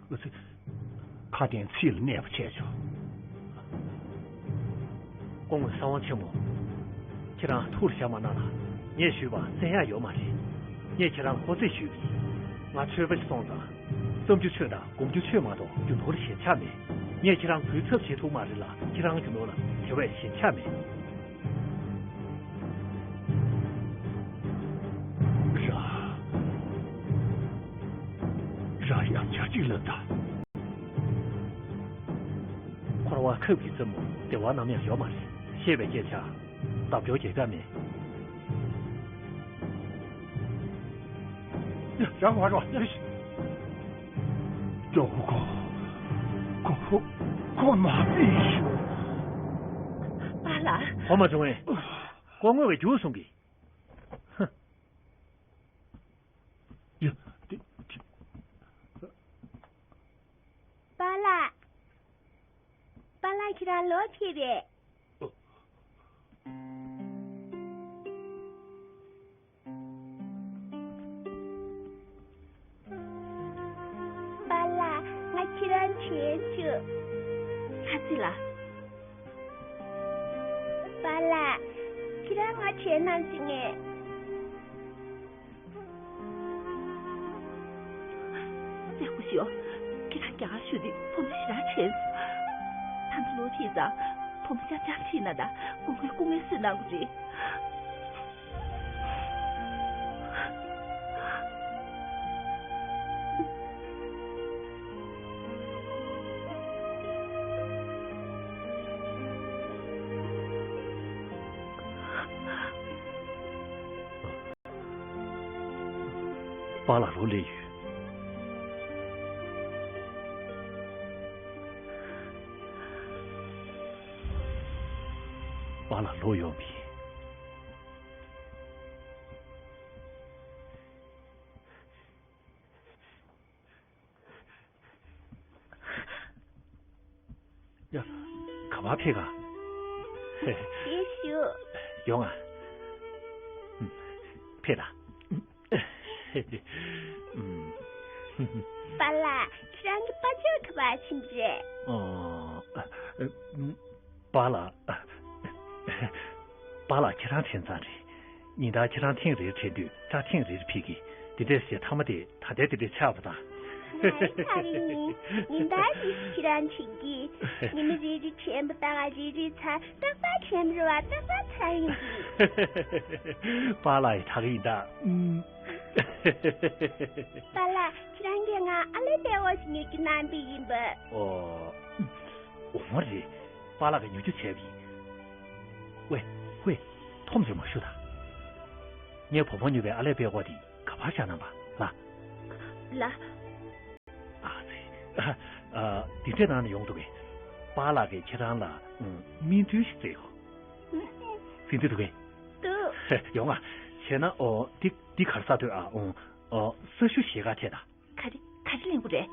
ཨ་ཙི། ཁ་དན་ཚིག་ལ་གནས་པ་བྱས་ཆོག། སྐུ་ངོ་ས་དབང་ཆེན་མོ། ཁྱེད་རང་ཐུགས་ལ་བཞག་མ་གནང་ལ། ངས་ཞུས་པ་བཙན་ཡག་ཡོད་མ་རེད། ངས་ཁྱེད་རང་ལ་ཧོ་ཙེ་ཞུས་པ་ཡིན། ང་ཆོས་པ་ཞིག་སོང་ཙང་། བསམ་རྒྱུ་ཆོས་དང་སྒོམ་རྒྱུ་ཆོས་མ་གཏོགས་རྒྱུ་ནོར་ལ་ཞེན་ཆགས་མེད། ངས་ཁྱེད་རང་བུའི་ཚབ་བྱེད་ཐུབ་མ་རེད་ལ། ཁྱེད་རང་རྒྱུ་ནོར་ལ་དེ་བས་ཞེན་ཆགས་མེད། ར། ར་ཡང་བསྐྱར་གཅིག་ལབ་དང་། འཁོར་བ་ཁབ་ཀྱི་རྩེ་མོ་བདེ་བ་ནམ་ཡང་ཡོད་མ་རེད། ཤེས་པའི་སྐད་ཆ། བརྡབ་སྐྱོར་རྒྱག་ཀ་མེད། ཡ། རང་བ་རོ། ཡ། ཅོ་ཧུ་ཁོ། ཁོ་ཧུ། ཁོ་མ་པི་ཤུ། པཱ་ལགས། གོ་མ་བྱུང་ངས། སྐུ་ངོ་བས་རྒྱུགས་སོང་གི། ཧ། ཡ། དེ། དེ། པཱ་ལགས། པཱ་ལགས་ཁྱེད་རང་ལོ་ཆེ་བས། པཱ་ལགས། ང་ཁྱེད་རང་དྲན་བྱུང་། ལྷ་རྩེ་ལགས། པཱ་ལགས། ཁྱེད་རང་ང་དྲན་གནང་བྱུང་ངས། སྲས་སྐུ་ཞབས། ཁྱེད་རང་རྒྱ་གར་བཞུགས་དུས་བུ་མོ་ཞེ་དྲག་དྲན་སོང་། ད་ལྟ་ལོ་ཆེ་ཙང་བུ་མོ་རྐྱང་རྐྱང་ཁྲིད་ན་ད་དགོན་པའི་སྐུ་ངལ་གསོས་གནང་དགོས་རེད། པཱ་ལགས་ལོ་སླེབས་ཡོད། པཱ་ལགས་ལོག་ཡོང་མི། ཡ། ག་པར་ཕེབས་ག་རྗེས་ཞུ། ཡོང་ང་། ཕེབས་དང་། པཱ་ལགས། ཁྱེད་རང་གི་དཔལ་འབྱོར་ག་པར་ཕྱིན་པ་རེད། ཨོ། པཱ་ལགས། པཱ་ལགས་ཁྱེད་རང་དྲན་ཙང་རེད། ཉིན་ལྟར་ཁྱེད་རང་ཐེངས་རེར་དྲན་དུས་སྐྲ་ཐེངས་རེར་ཕིག་གི། དེ་འདྲས་བྱས་མཐའ་མ་དེ་ད་ལྟའི་དེ་འདྲས་ཆགས་པ་དང་། ང་ཡི་ཐག་རིང་ཡིན། ཉིན་ལྟར་རེ་རེ་ཁྱེད་རང་དྲན་གི། ཉི་མ་རེ་རེ་དྲན་པ་དང་རེ་རེ་ཚར། རྟག་པར་དྲན་རེ་བ། རྟག་པར་ཚར་ཡིན་གི། པཱ་ལགས་ཡི་ཐག་རིང་ད། ཨུམ། པཱ་ལགས། ཁྱེད་རང་གིས་ང་ཨ་ལེ་པད་འོ་ཞིག་ཉོ་རྒྱུ་གནང་པ་ཡིན་པ། ཨོ། འོ་མ་རེད། པཱ་ལགས་ཀྱིས་ཉོ་རྒྱུ་བྱས་པ་ཡིན། ཝེ། ཝེ། ཐོམ་རེ་མ་ཞུ་དང་། ངའི་བུ་མོ་ཉོས་པའི་ཨ་ལེ་པད་འོ་དེ་ག་པར་བཞག་གནང་པ་ལ། ལ། ཨ་ཙི། ཨ། ཨ། འདི་འདྲས་གནང་ན་ཡོང་འདུག་གས། པཱ་ལགས་ཀྱིས་ཁྱེད་རང་ལ་ཨུམ། སྨིན་གྲོལ་ཞིག་སྩལ་གོ། ཟིན་འདི་འདུག་གས། འདུག་ཡོང་ང་། བྱས་ན་ཨོ། འདི་འདི་གར་ས་ཐོས་ཨ། ཨོ། ཨོ། ས་གཞུ་ཞེ་ག་ཐད་ད། ག་རེ་ག་རེ་ལེན་དགོས་རེད།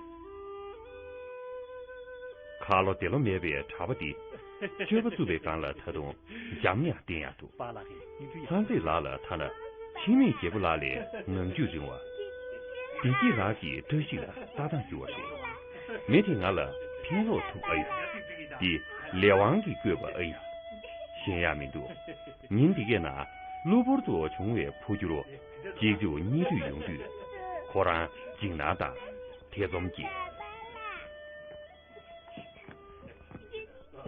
ཁ་ལོ་དེ་ལོ་མེད་པའི་གྲྭ་པ་འདི། སྤྱོད་པ་བཙུགས་པའི་སྒང་ལ་ད་དུང་འཇམ་ཡང་བརྟན་ཡང་འདུག་ལྷ་མཛེས་ལགས་ལ་ཐ་ན། འཆི་མེད་རྒྱལ་པོ་ལགས་ལས་ངང་རྒྱུད་རིང་བ། བདེ་སྐྱིད་ལགས་ཀྱི་བཀྲ་ཤིས་ལ་ལྟ་སྟངས་ཞུ་བ་རེད། མི་དེ་ང་ལ་ཕན་ཐོགས་ཐུབ་ཨ་ཡ། འདི་ལས་དབང་གིས་བསྐོས་པ་ཨ་ཡ། ཞེན་ཡག་མི་འདུག་ཉིན་འདི་གའི་ནང་གློ་བུར་དུ་བྱུང་བའི་འཕོ་འགྱུར། གཅིག་མཇུག་གཉིས་མཐུད་ཡོང་དུས། ཁོ་རང་འཇིགས་སྣང་དང་ཐེ་ཚོམ་སྐྱེས།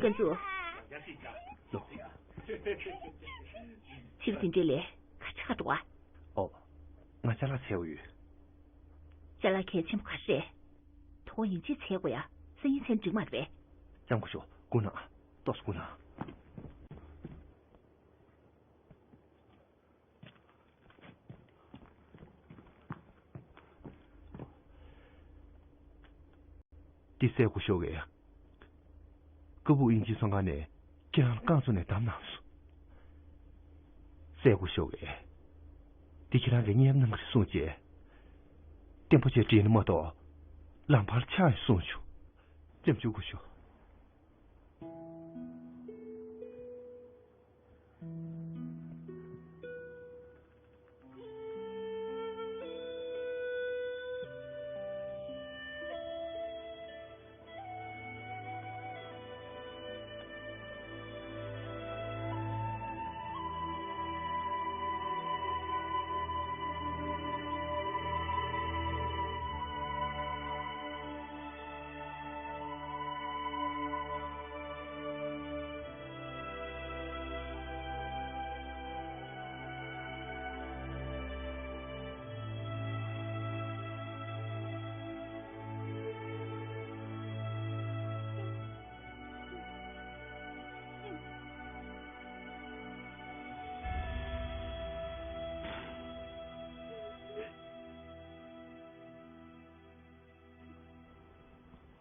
ཀན་ཙུའུ། ཕྱིར་འཛིན་གྲྭ་ལས་ག་ཆགས་འགྲོ་བ། ཨོ། ང་ཅ་ལག་འཚོལ་དགོས་ཡོད། ཅ་ལག་གལ་ཆེན་པོ་ག་རེ་རེད། དོ་དགོང་ཡིན་གཅིག་འཚོལ་དགོས་ཡ། སང་ཉིན་འཚོལ་འགྲིག་མ་རེད་པས། སྐྱབས་མགོན་མཆོག་སྐུ་གནང་། ཏོག་ཙམ་སྐུ་གནང་། འདི་སྲས་སྐུ་ཞབས་ཀྱིས། ཀ་སྦུག་དབྱིན་ཇིའི་ཚོང་ཁང་ནས་ཁྱེད་རང་ལ་རྐང་བཙུགས་ནས་བདམས་གནང་སོང་། སྲས་སྐུ་ཞབས་ཀྱིས། འདི་ཁྱེད་རང་གི་གཉེན་རྣམས་ཀྱིས་གསུངས་རྗེས། བརྟན་པོ་བྱས་བྲིས་ནི་མ་གཏོགས། ལམ་བར་ཆག་ཡིན་གསུངས་བྱུང་། སྐྱབས་མཆོག་སྐུ་ཞབས།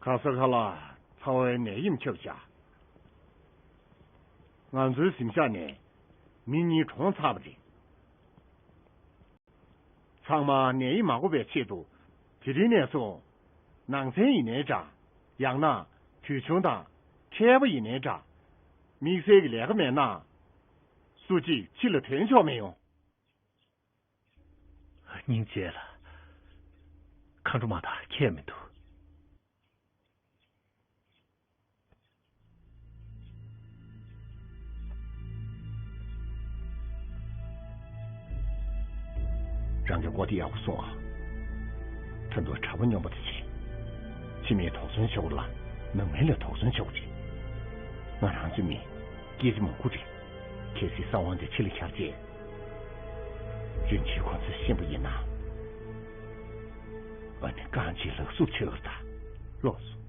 ག་ས་ག་ལ་ཚ་བའི་ནད་ཡམས་ཁྱབ་བཞག་ང་ཚོའི་གཟིམ་ཤག་ནས་མི་གཉིས་གྲོངས་ཚར་བ་རེད། ཚང་མ་ནད་ཡམས་མ་འགོ་བའི་ཆེད་དུ་དེ་རིང་ནས་བཟུང་ནང་ཚན་ཡིན་ནའི་འདྲ། ཡང་ན་དུས་ཆུང་དང་མཁས་པ་ཡིན་ནའི་འདྲ། དམིགས་བསལ་གྱི་ལས་ཀ་མེད་ན། སུ་གཅིག་ཕྱི་ལ་ཐོན་ཆོག་མི་ཡོང་། སྙིང་རྗེ་ལ། མཁའ་འགྲོ་མ་དང་ཁྱད་མི་འདུག་རང་གི་བཀའ་དེ་ཡག་པོ་སོང་ཨ། ད་དུང་གྲྭ་པ་སྨྱོན་པ་དེ་བྱས། ཕྱི་མིའི་དོགས་ཟོན་བྱེད་དགོས་ལ་ནང་མི་ལ་དོགས་ཟོན་བྱེད་དགོས་རེད། ང་རང་ཚོའི་མི་སྐྱེས་རྗེས་མང་པོ་རེད། གལ་སྲིད་གསང་བ་འདི་ཕྱི་ལ་གྱར་རྗེས། རིན་ཆེན་ཁོ་ཚོས་ཤེས་པ་ཡིན་ན། ཨ་ནི་རྐང་རྗེས་ལག་སུབ་ཆགས་ཀྱི་རེད་ད། ལོག་སོང་།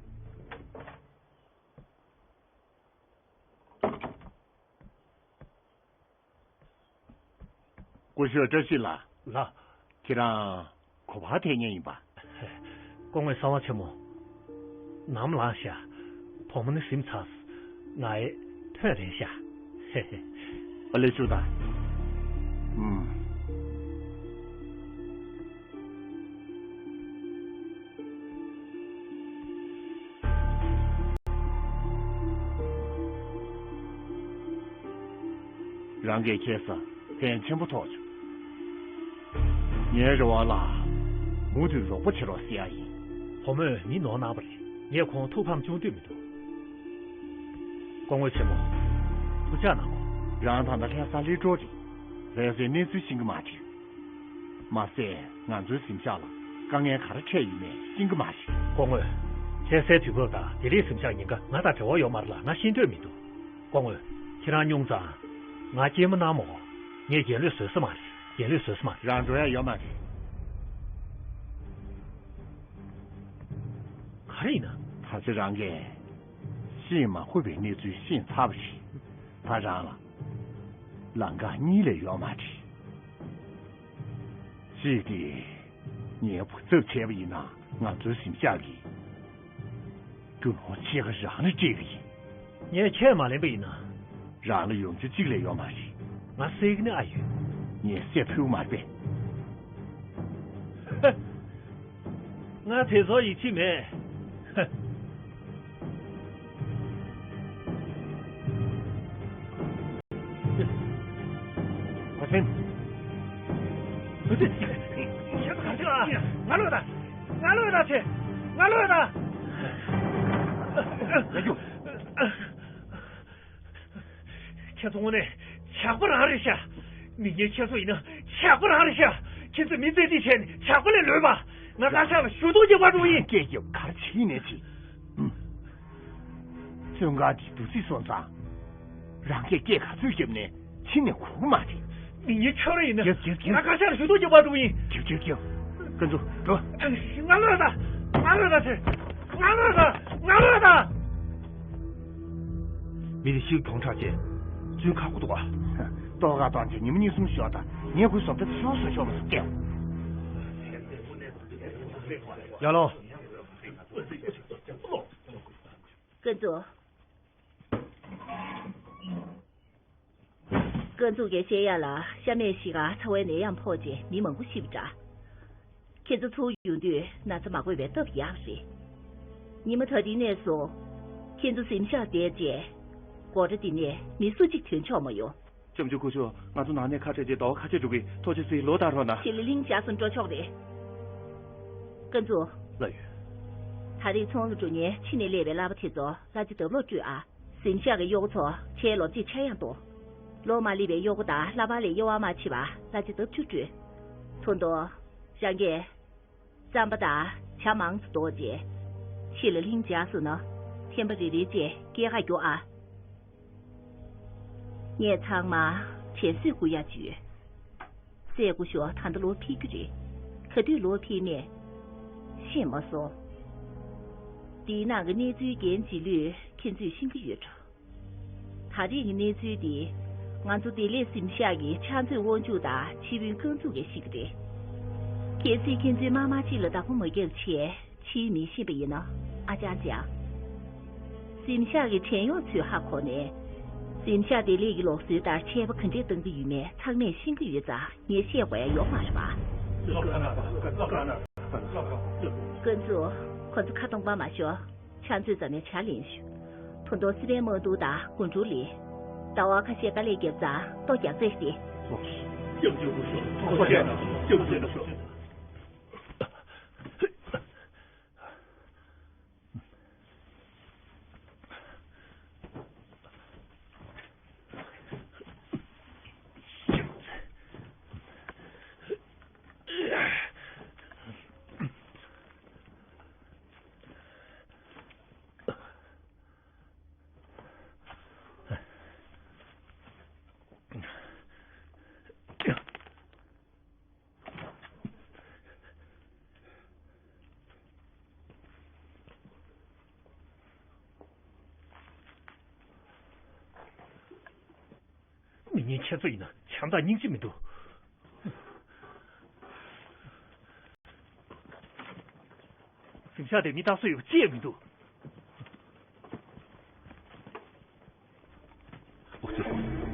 སྐུ་ཞབས་བཀྲ་ཤིས་ལགས། ལགས། ཁྱེད་རང་ག་པར་ཐད་མཁན་ཡིན་པ། སྐུ་ངོ་གསང་བ་ཆེན་མོ། ནམ་ལངས་ཤག་བུ་མོ་ནི་གཟིམས་ཚར། ང་ཡི་ཐོན་རན་ཤག་ཨ་ལས་ཞུ་དང་། ཨུམ། རང་གིས་ཁྱེད་ས་ཕན་ཆེན་པོ་ཐོགས་བྱུང་། ངའི་རེ་བ་ལ་མུ་མཐུད་རོགས་པ་བྱེད་རོགས་ཟེར་ཡ་ཡིན། བུ་མོས་མི་ནོར་གནང་བ་རེད། ངས་ཁོང་ཐུགས་ཕམ་ཅུང་འདོད་མི་འདུག་སྐུ་ངོ་ཆེན་མོ། ཐུགས་ཅག་གནང་གོ། རང་ད་ལྟ་ལྷ་ས་སླེབས་འགྲོ་རེད། ལྷ་སའི་གནས་ཚུལ་ཤེས་ཀྱི་མ་རེད། མ་ཟད་ང་ཚོའི་གཟིམ་ཤག་ལ་དཀའ་ངལ་ག་རེ་འཕྲད་ཡོད་མེད་ཤེས་ཀྱི་མ་རེད། སྐུ་ངོ། ལྷ་སའི་དུས་བབ་དང་བདེ་ལེགས་གཟིམ་ཤག་ཉེན་ཁ་ང་དང་འབྲེལ་བ་ཡོད་མ་རེད་ལ་ང་ཤེས་འདོད་མི་འདུག་སྐུ་ངོ། ཁྱེད་རང་སྙུང་ཙང་། ང་སྐྱེལ་མ་གནང་མོ། ངས་རྒྱན་ལོས་བཟོས་ས་མ་རེད། རྒྱན་ལོས་བཟོས་ས་མ་རེད། རང་འགྲོ་ཡ་ཡོད་མ་རེད། ག་རེ་ཡིན་ན། ད་ཆ་རང་གིས་ཤེས་མ་དགོས་པའི་གནས་ཚུལ་ཤེས་ཚར་བ་རེད། ད་རང་ལ་ལམ་ཁ་གཉིས་ལས་ཡོད་མ་རེད། གཅིག་གིས་ངའི་བུ་ཚབ་བྱས་པ་ཡིན་ན་ང་ཚོའི་གཟིམ་ཤག་གི་རྒྱུ་ནོར་ཕྱེད་ཀ་རང་ལ་སྤྲད་གི་ཡིན། ངས་ཁས་མ་ལེན་པ་ཡིན་ན། རང་ལ་ཡོང་རྒྱུ་གཅིག་ལས་ཡོད་མ་རེད། ང་བསད་གི་ནི་ཨ་ཡོད། ངས་བསད་ཕོད་མ་རེད་པས། ང་དེ་ཚོར་ཡིད་ཆེས་མེད། ཁ་སེང་། ཁྱེད་ཚོ་ག་ཚོད་ཨ། ང་ལོས་ད། ང་ལོས་ད་ཆེ། ང་ལོས་ད། ཡ་རྒྱུ། ཁྱེད་ཚོ་དངོས་གནས་ཇག་པ་རང་རེད་ཤག་མི་ངན་ཁྱེད་ཚོ་ཡིན་ན་ཇག་པ་རང་རེད་ཤག་ཁྱེད་ཚོས་མི་བཙན་ཁྲིད་བྱས་ནས་ཇག་པ་ལས་ལོན་པ། ང་བཀའ་ཤག་ལ་ཞུ་གཏུག་རྒྱག་པར་འགྲོ་ཡིན། སྐད་རྒྱབ་གར་བྱེད་ནས་ཅི། བཙོན་ཁང་གི་འདུག་སེ་སོང་ཙང་། རང་གིས་སྐད་ག་ཚོད་བརྒྱབ་ནས་ཕྱི་ནས་གོ་གི་མ་རེད། མི་ངན་ཁྱོད་རང་ཡིན་ན། རྒྱབ་རྒྱབ་རྒྱབ། ང་བཀའ་ཤག་ལ་ཞུ་གཏུག་རྒྱག་པར་འགྲོ་ཡིན། རྒྱབ་རྒྱབ་རྒྱབ། ཀུན་རྫོབ་འགྲོ། ང་ལོས་ད། ང་ལོས་ད་ཆེ། ང་ལོས་ད། ང་ལོས་ད། མི་དེ་ཤི་གྱོང་ཆག་རྗེས་བཙོན་ཁ་སྒོ་འདུག་ག་ལྟོ་ག་བཏང་རྗེས་ཉི་མ་གཉིས་གསུམ་ཞོག་དང་ངས་ཁོའི་བཟོ་ལྟ་ཤོག་སོ་ཤོག་མ་སོ་སྐྱེལ། ཡ་ལོ། ཀུན་རྫོབ། ཀུན་རྫོབ་ཀྱིས་བཤད་ཡ་ལ་ཤ་མེད་ཤི་ག་ཚ་བའི་ནད་ཡམས་ཕོག་རྗེས་མི་མང་པོ་ཤི་བ་འདྲ། ཁྱེད་ཚོ་ཚུར་ཡོང་དུས་ན་ཚ་མ་འགོས་པའི་སྟབས་ཡག་རེད། ཉི་མ་ད་ལྟའི་གནས་སུ། ཁྱེད་ཚོ་གཟིམ་ཤག་བསྡད་རྗེས། སྒོ་འགྲམ་འདི་ནས་མི་སུ་གཅིག་ཐོན་ཆོག་མ་ཡོང་། ལྕམ་ཆུང་སྐུ་ཞབས། ང་ཚོ་ནང་ནས་ཁ་བྲལ་རྗེས་ཟླ་བ་ཁ་ཤས་འགྲོ་གི། ཐུགས་རྗེ་ཆེ། ལོག་བལྟ་རོགས་གནང་། ཕྱི་ལ་ལྷིང་འཇགས་སུ་འགྲོ་ཆོག་རེད། ཀུན་རྫོབ། ལགས་ཡོད། ད་རེས་ཚོང་ལ་འགྲོ་མཁན་ཕྱི་ནས་སླེབས་པའི་གླ་པ་དེ་ཚོ་གླ་ཆ་ལྡབ་ལོག་སྤྲོད་ཨ། གཟིམ་ཤག་གི་གཡོག་པོ་ཚོ་ཁྲལ་ལོ་གཅིག་ཆག་ཡང་གཏོང་། ལོ་མ་སླེབས་པའི་གཡོག་པོ་དང་གླ་པ་ལས་དབྱེ་བ་མ་ཕྱེ་བར་གླ་ཆ་ལྡབ་བཅུ་སྤྲོད། ད་དུང་། རང་གིས། རྩམ་པ་དང་ཇ་མང་ཙམ་བཟློག་རྗེས། ཕྱི་ལ་ལྷིང་འཇགས་སོང་ན། ཐེངས་མ་རེ་རེ་བྱས་སྐྱེལ་ཁ་རྒྱོབ་ཨ། ངས་ཚང་མ་དྲན་གསོས་བསྐུར་ཡག་ཅིག་ཡོད། སྲས་སྐུ་ཞབས་ད་ལྟ་ལོ་ཕེབས་རྒྱུ་རེད། ག་དུས་ལོ་ཕེབས་མིན་ཤེས་མ་སོང་། འདིའི་ནང་གི་གནས་ཚུལ་རྒྱན་ཇི་ལོས་ཁྱེད་ཚོས་ཤེས་ཀྱི་ཡོད་འགྲོ། ད་རེས་ཀྱི་གནས་ཚུལ་འདི་ང་ཚོ་བདེ་ལེགས་གཟིམ་ཤག་གི་ཕྱག་མཛོད་དབང་ཕྱུག་དང་ཆེད་དཔོན་ཀུན་རྫོབ་ཀྱིས་ཤེས་ཀྱི་རེད། གལ་སྲིད་ཁྱེད་ཚོས་མར་མར་གཅིག་ལ་བདག་པོ་མ་བརྒྱབ་བྱས་ཕྱིའི་མི་ཤེས་པ་ཡིན་ན་ཨ་ཅག་ཅག་གཟིམ་ཤག་གི་བྲན་གཡོག་ཚོས་ཧ་གོ་ནས། གཟིམ་ཤག་བདེ་ལེགས་ཀྱི་ལུགས་སྲོལ་ལྟར་ཆད་པ་ག་འདྲས་གཏང་གི་ཡོད་མེད་ཚང་མས་ཤེས་ཀྱི་ཡོད་ཙང་ངས་བཤད་དགོས་ཡ་ཡོད་མ་རེད་པ། ཀུན་རྫོབ། ཁོ་ཚོ་ཁ་སྟོང་པ་མ་ཤོར། ཕྱག་མཛོད་རྩ་ནས་ཕྱག་ལེན་ཞུ། ད་དུང་སི་པན་དམག་འདུག་དང་དགུན་གྲོ་ལས། ཟླ་བ་ཁ་ཤས་དཀའ་ལས་བརྒྱབ་ཙང་ལྟོ་རྒྱག་རྩིས་ཏེ། མི་ངན་ཁྱེད་ཚོ་ཡིན་ན་བྱམས་དང་སྙིང་རྗེ་མི་འདུག་གཟིམ་ཤག་དེ་མི་རྟག་བཟོ་ཡོད་པ་ཅི་ཡང་མི་འདུག་འོ་ཙི།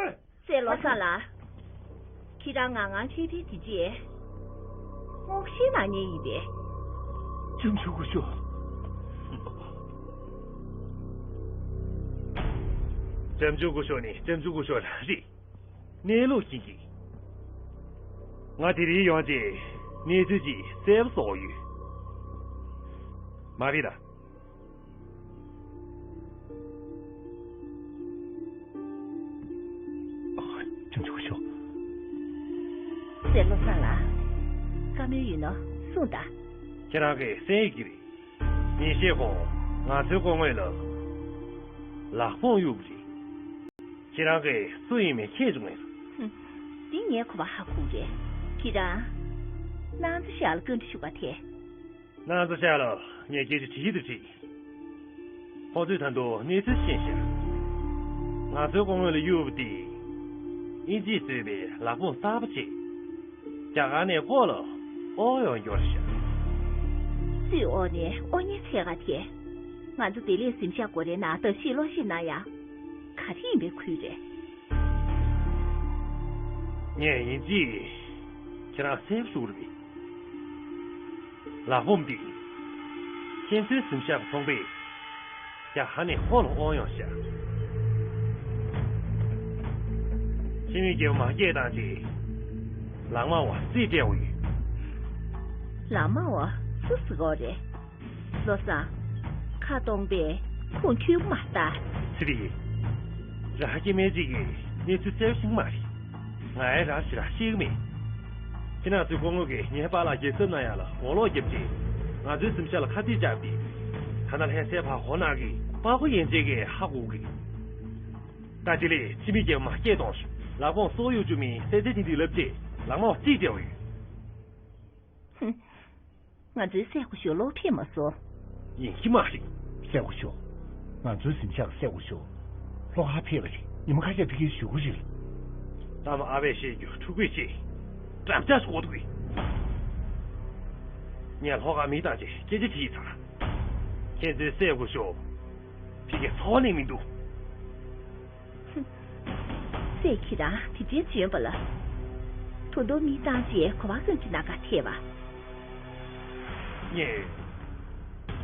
སྲས་བློ་བཟང་ལགས། ཁྱེད་རང་ང་ང་ཕྱི་ཕི་དེ་རྗེས་སྔོག་བཤེར་གནང་ཉེན་ཡིན་པས། ལྕམ་ཆུང་སྐུ་ཞབས། ལྕམ་ཆུང་སྐུ་ཞབས་ནི་ལྕམ་ཆུང་སྐུ་ཞབས་རང་རེད། གནས་ལུགས་ཤེས་ཀྱི། ང་དེ་རིང་ཡོང་རྗེས་གནས་ཚུལ་ཅིག་གསལ་པོ་བཟོ་དགོས་ཡོད། མ་རེད་ད། ལྕམ་ཆུང་སྐུ་ཞབས། སྲས་བློ་བཟང་ལགས། བཀའ་མོལ་ཡོད་ན་གསུངས་དང་། ཁྱེད་རང་གིས་གསན་ཡོད་ཀྱི་རེད། ཉིན་ཤས་གོང་ང་ཚོའི་སྐུ་ངོ་ལ་ལག་དཔུང་གཡུགས་པ་རེད། ཁྱེད་རང་གིས་སུ་ཡིན་མིན་མཁྱེན་བྱུང་ངས། ཧུམ། འདི་ངས་གོ་བ་ཧ་གོ་རེད། ཁྱེད་རང་། ནང་ཚ་ཤག་ལ་བཀའ་འདྲི་ཞུ་ག་ཐད། ནང་ཚ་ཤག་ལ་ངས་སྐད་ཆ་དྲིས་དང་དྲིས། ཁོ་ཚོས་ད་དུང་གནས་ཚུལ་ཤེས་ཤག་ང་ཚོའི་སྐུ་ངོ་ལ་གཡུགས་པ་དེ། དབྱིན་ཇིས་བཟོས་པའི་ལག་དཔུང་གསར་པ་བྱས། རྒྱ་གར་ནས་ལྐོག་ལ་དབོར་ཡོང་རྒྱུ་རེད་ཤག་སུས་དབོར་ནས་དབོར་མཁན་འཚོལ་ག་ཐད། ང་ཚོ་བདེ་ལེགས་གཟིམ་ཤག་སྒོ་རའི་ནང་བརྟག་ཞིབ་ལོག་ཞིབ་གནང་ཡ། ག་རེ་ཡིན་པའི་ཁུལ་རེད། ངས་ཡིན་གཅིག་ཁྱེད་རང་སེམས་ཤུགས་རེད། ལག་དཔུང་འདི། ཁྱེད་ཚོའི་གཟིམ་ཤག་གི་ཚོང་པས་རྒྱ་གར་ནས་ལྐོག་ལ་དབོར་ཡོང་ཤག་ཕྱི་མི་རྒྱལ་པོ་མ་སྐྱེས་དང་རྗེས། ལག་དམར་བ་རྩིས་སྤྲད་དགོས་ཡོད། ལག་དམར་བ་སུ་ཟེར་གོ་རེད། བློ་བཟང་། ཁ་སྟོང་པས་ཁུངས་འཁྱོལ་མ་ལྟ། ཚེ་རིང་། རང་སྐྱེ་དམན་ཅིག་གིས་གནས་ཚུལ་གསལ་པོ་ཤེས་ཀྱི་མ་རེད། ང་ཡང་རང་ཞེ་དྲག་ཤེས་ཀྱི་མེད། ཁྱེད་རང་ཚོའི་སྐུ་ངོ་གིས་ངའི་པཱ་ལགས་རྒྱལ་ཚབ་གནང་ཡག་ལ་ངོ་ལོག་བརྒྱབ་རྗེས། ང་ཚོའི་གཟིམ་ཤག་ལ་ཁ་གཏད་བཅག་སྟེ། ད་ནངས་ལྷ་སའི་ཕར་འོང་གནང་གི་པགས་པ་ཡན་ཆད་ཀྱིས་ཧ་གོ་གི། ད་དེ་ལས་ཕྱི་མི་རྒྱལ་པོ་མ་སྐྱེས་གཏོང་ཞིག་ལག་དཔུང་སྲོག་གཡོག་བཅུག་མིན་གསལ་ཚད་ཐིང་ཐིང་ལབ་རྗེས་ལག་དམར་བ་རྩིས་སྤྲད་དགོས་ཡོད། ཧུམ། ང་ཚོའི་སྲས་སྐུ་ཞབས་ལོག་ཕེབས་མ་སོང་། ཡིན་གྱི་མ་རེད། སྲས་སྐུ་ཞབས། ང་ཚོའི་གཟིམ་ཤག་གི་སྲས་སྐུ་ཞབས་ལྷོ་ཁར་ཕེབས་པ་རེད། ཉི་མ་ཁ་ཤས་ཕ་གིར་བཞུགས་ཀྱི་རེད། ཨ་མ་ཨ་ཕས་བཤད་རྒྱུ་འཁྲུག་པའི་ཆེད། འགྲམ་ལྕག་ཞིག་དགོས་འདུག་གས། ངས་ལྷོ་ཁར་མི་བཏང་བྱས་སྐད་ཆ་དྲིས་ཚར། ཁྱེད་ཚོའི་སྲས་སྐུ་ཞབས་ཕ་གིར་འཚོ་བ་གནས་མི་འདུག་སྲས་ཁྱེད་རང་དེ་འདྲའི་འཇོན་པ་ལ། ད་དུང་མི་བཏང་བྱས་གོ་བ་གང་ཅི་གནང་ག་ཐད་པ། ངས།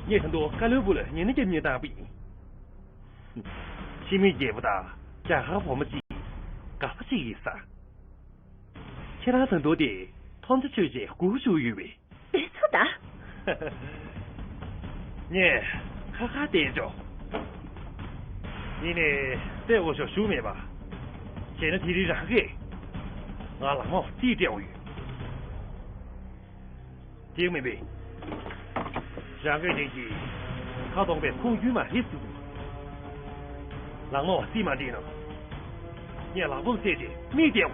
ངས་ད་དུང་བཀའ་བློན་སྦུག་ལ་ཉན་ན་རྒྱབ་གཉེར་བཏང་བ་ཡིན། ཕྱི་མི་རྒྱལ་པོ་དང་རྒྱ་གར་བུ་མོ་གཅིག་དགའ་པོ་གཅིག་ཡིན་ས། ཁྱེད་རང་ད་དུང་དེ་མཐོང་ཆ་ཆོད་བྱས་སྒུག་བཞུགས་ཡོད་པས། འོས་ཚོ་ད། ངས་ཁ་ཁ་བསྡད་ཆོག་ཡིན་ནའི་སྲས་སྐུ་ཞབས་བཞུགས་མེད་པ། བྱས་ན་དེ་རིང་རང་གིས་ང་ལག་དམར་བ་རྩིས་སྤྲད་དགོས་ཡོད། དེ་མིན་པས། རང་གིས་དེ་གི་ཁ་སྟོང་པའི་ཁུངས་འཁྱོལ་མ་རེད་ཟེར་གི། ལག་དམར་བ་རྩིས་མ་སྤྲད་ན། ངས་ལག་དཔུང་བསད་དེ་མིག་བསྟན།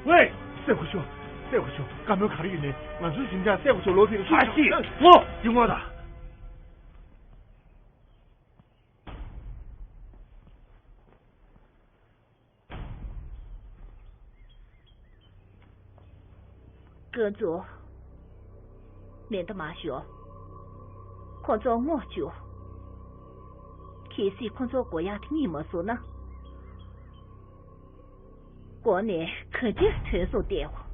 ཝེ། སྲས་སྐུ་ཞབས། སྲས་སྐུ་ཞབས། བཀའ་མོལ་ག་རེ་ཡིན་ནའི་ང་ཚོའི་གཟིམ་ཤག་སྲས་སྐུ་ཞབས་ལོག་ཕེབས། ཧ་ཤི། ངོ་། ཡིན་ངོ་ད། ཀན་ཙུའུ། མེ་མདའ་མ་ཤོར། ཁོ་ཚོར་སྔོག་བཅུག་གལ་སྲིད་ཁོ་ཚོར་མགོ་ཡག་དེ་རྙེད་མ་སོང་ན། མགོ་ནས་ག་འདྲས་ཐོན་སོང་བལྟའོ།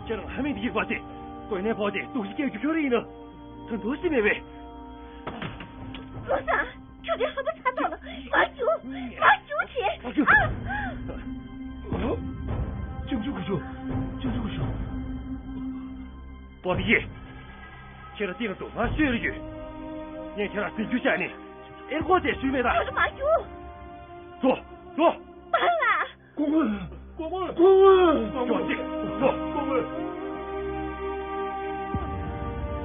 ཁྱེད་རང་ལྷ་མིན་འདི་གི་བ་དེ། གོས་ནས་བོ་དེ་དུག་ཤི་སྐྱེ་རྒྱུ་ཁྱོད་རེད་ཡིན་ནོ། ད་འདུག་སེ་མེད་པས། བློ་བཟང་། ཁྱོད་ཀྱིས་ཧ་པ་ཚ་ཐོག་ལ་མ་རྒྱུག་མ་རྒྱུག་ཅེས། ཨ། ཅང་ཅུང་གུ་ཤོ། ཅང་ཅུང་གུ་ཤོ། པོ་ཏི་ཡེ། ཁྱེད་རང་སྟེང་དུ་ང་ཤོད་རེ་ཡོད། ངས་ཁྱེད་རང་འཛིན་རྒྱུ་བྱས་ནས་ཨེར་ཀོ་དེ་ཞུས་མེད་ད། ཁྱོད་མ་རྒྱུག་འགྲོ། འགྲོ། པཱ་ལགས། སྐུ་ངོ། སྐུ་ངོ། སྐུ་ངོ། ཅོག་ཅིག་ལོ། སྐུ་ངོ།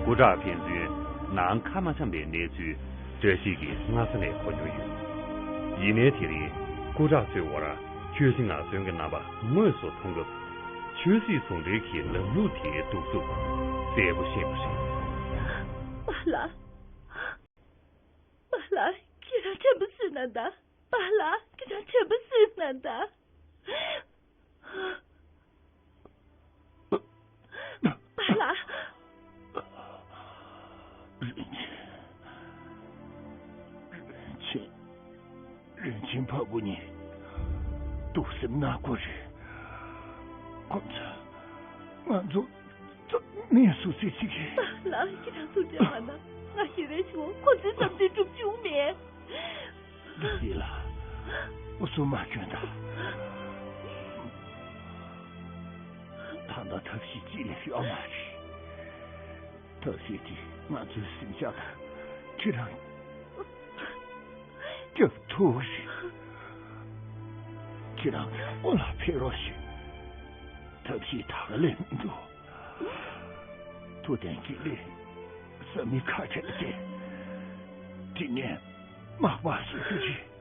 སྐུ་དྲག་ཕན་ཚུན་ནང་ཁ་མ་འཆམ་པའི་གནས་ཚུལ་བཀྲ་ཤིས་ཀྱིས་སྔ་ས་ནས་གོ་མྱོང་ཡོད། ཡིན་ནའི་དེ་རིང་སྐུ་དྲག་ཚོའི་འོག་ལ་ཁྱོད་ཀྱི་ངག་འཛིན་གྱི་རྣམ་པ་དངོས་སུ་མཐོང་སྐབས། ཆོས་སྲིད་ཟུང་འབྲེལ་གྱི་ལམ་ལུགས་དེའི་གདུག་རྩུབ་གསལ་པོ་ཤེས་པ་རེད། པཱ་ལགས། པཱ་ལགས། ཁྱེད་རང་དྲན་པ་གསོས་གནང་དང་། པཱ་ལགས། ཁྱེད་རང་དྲན་པ་གསོས་གནང་དང་། པཱ་ལགས། རིན་ཆེན། རིན་ཆེན། རིན་ཆེན་ཕ་བུ་གཉིས་གདུག་སེམས་ནག་པོ་རེད། ཁོ་ཚོས་ང་ཚོ་རྩ་ནས་སུ་སྲིད་ཅིག་གིས། པཱ་ལགས། ཁྱེད་རང་སུ་འདྲ་མ་ན་ང་ཞེ་བའི་ཆུང་ཁོ་ཚོའི་བསམ་ཚུལ་སྒྲུབ་བཅུག་མེད། འདི་ལ་འུ་ཚོ་མ་སྐྱོན་དང་། ད་ལྟ་ཐབས་ཤེས་གཅིག་ལས་ཡོད་མ་རེད། ཐབས་ཤེས་དེ་ང་ཚོའི་སེམས་ཤ་ལ་ཁྱེད་རང་སྐྱབས་ཐུག་རེད། ཁྱེད་རང་སྔོན་ལ་ཕེབས་རོགས་ཞེས། ཐབས་ཤེས་ད་ག་ལས་མི་འདུག་ཐུབ་བསྟན་དགེ་ལེགས་བཟའ་མི་ཁ་བྲལ་ཏེ། དེ་ནས་མག་པ་སུ་ཞིག་རེད།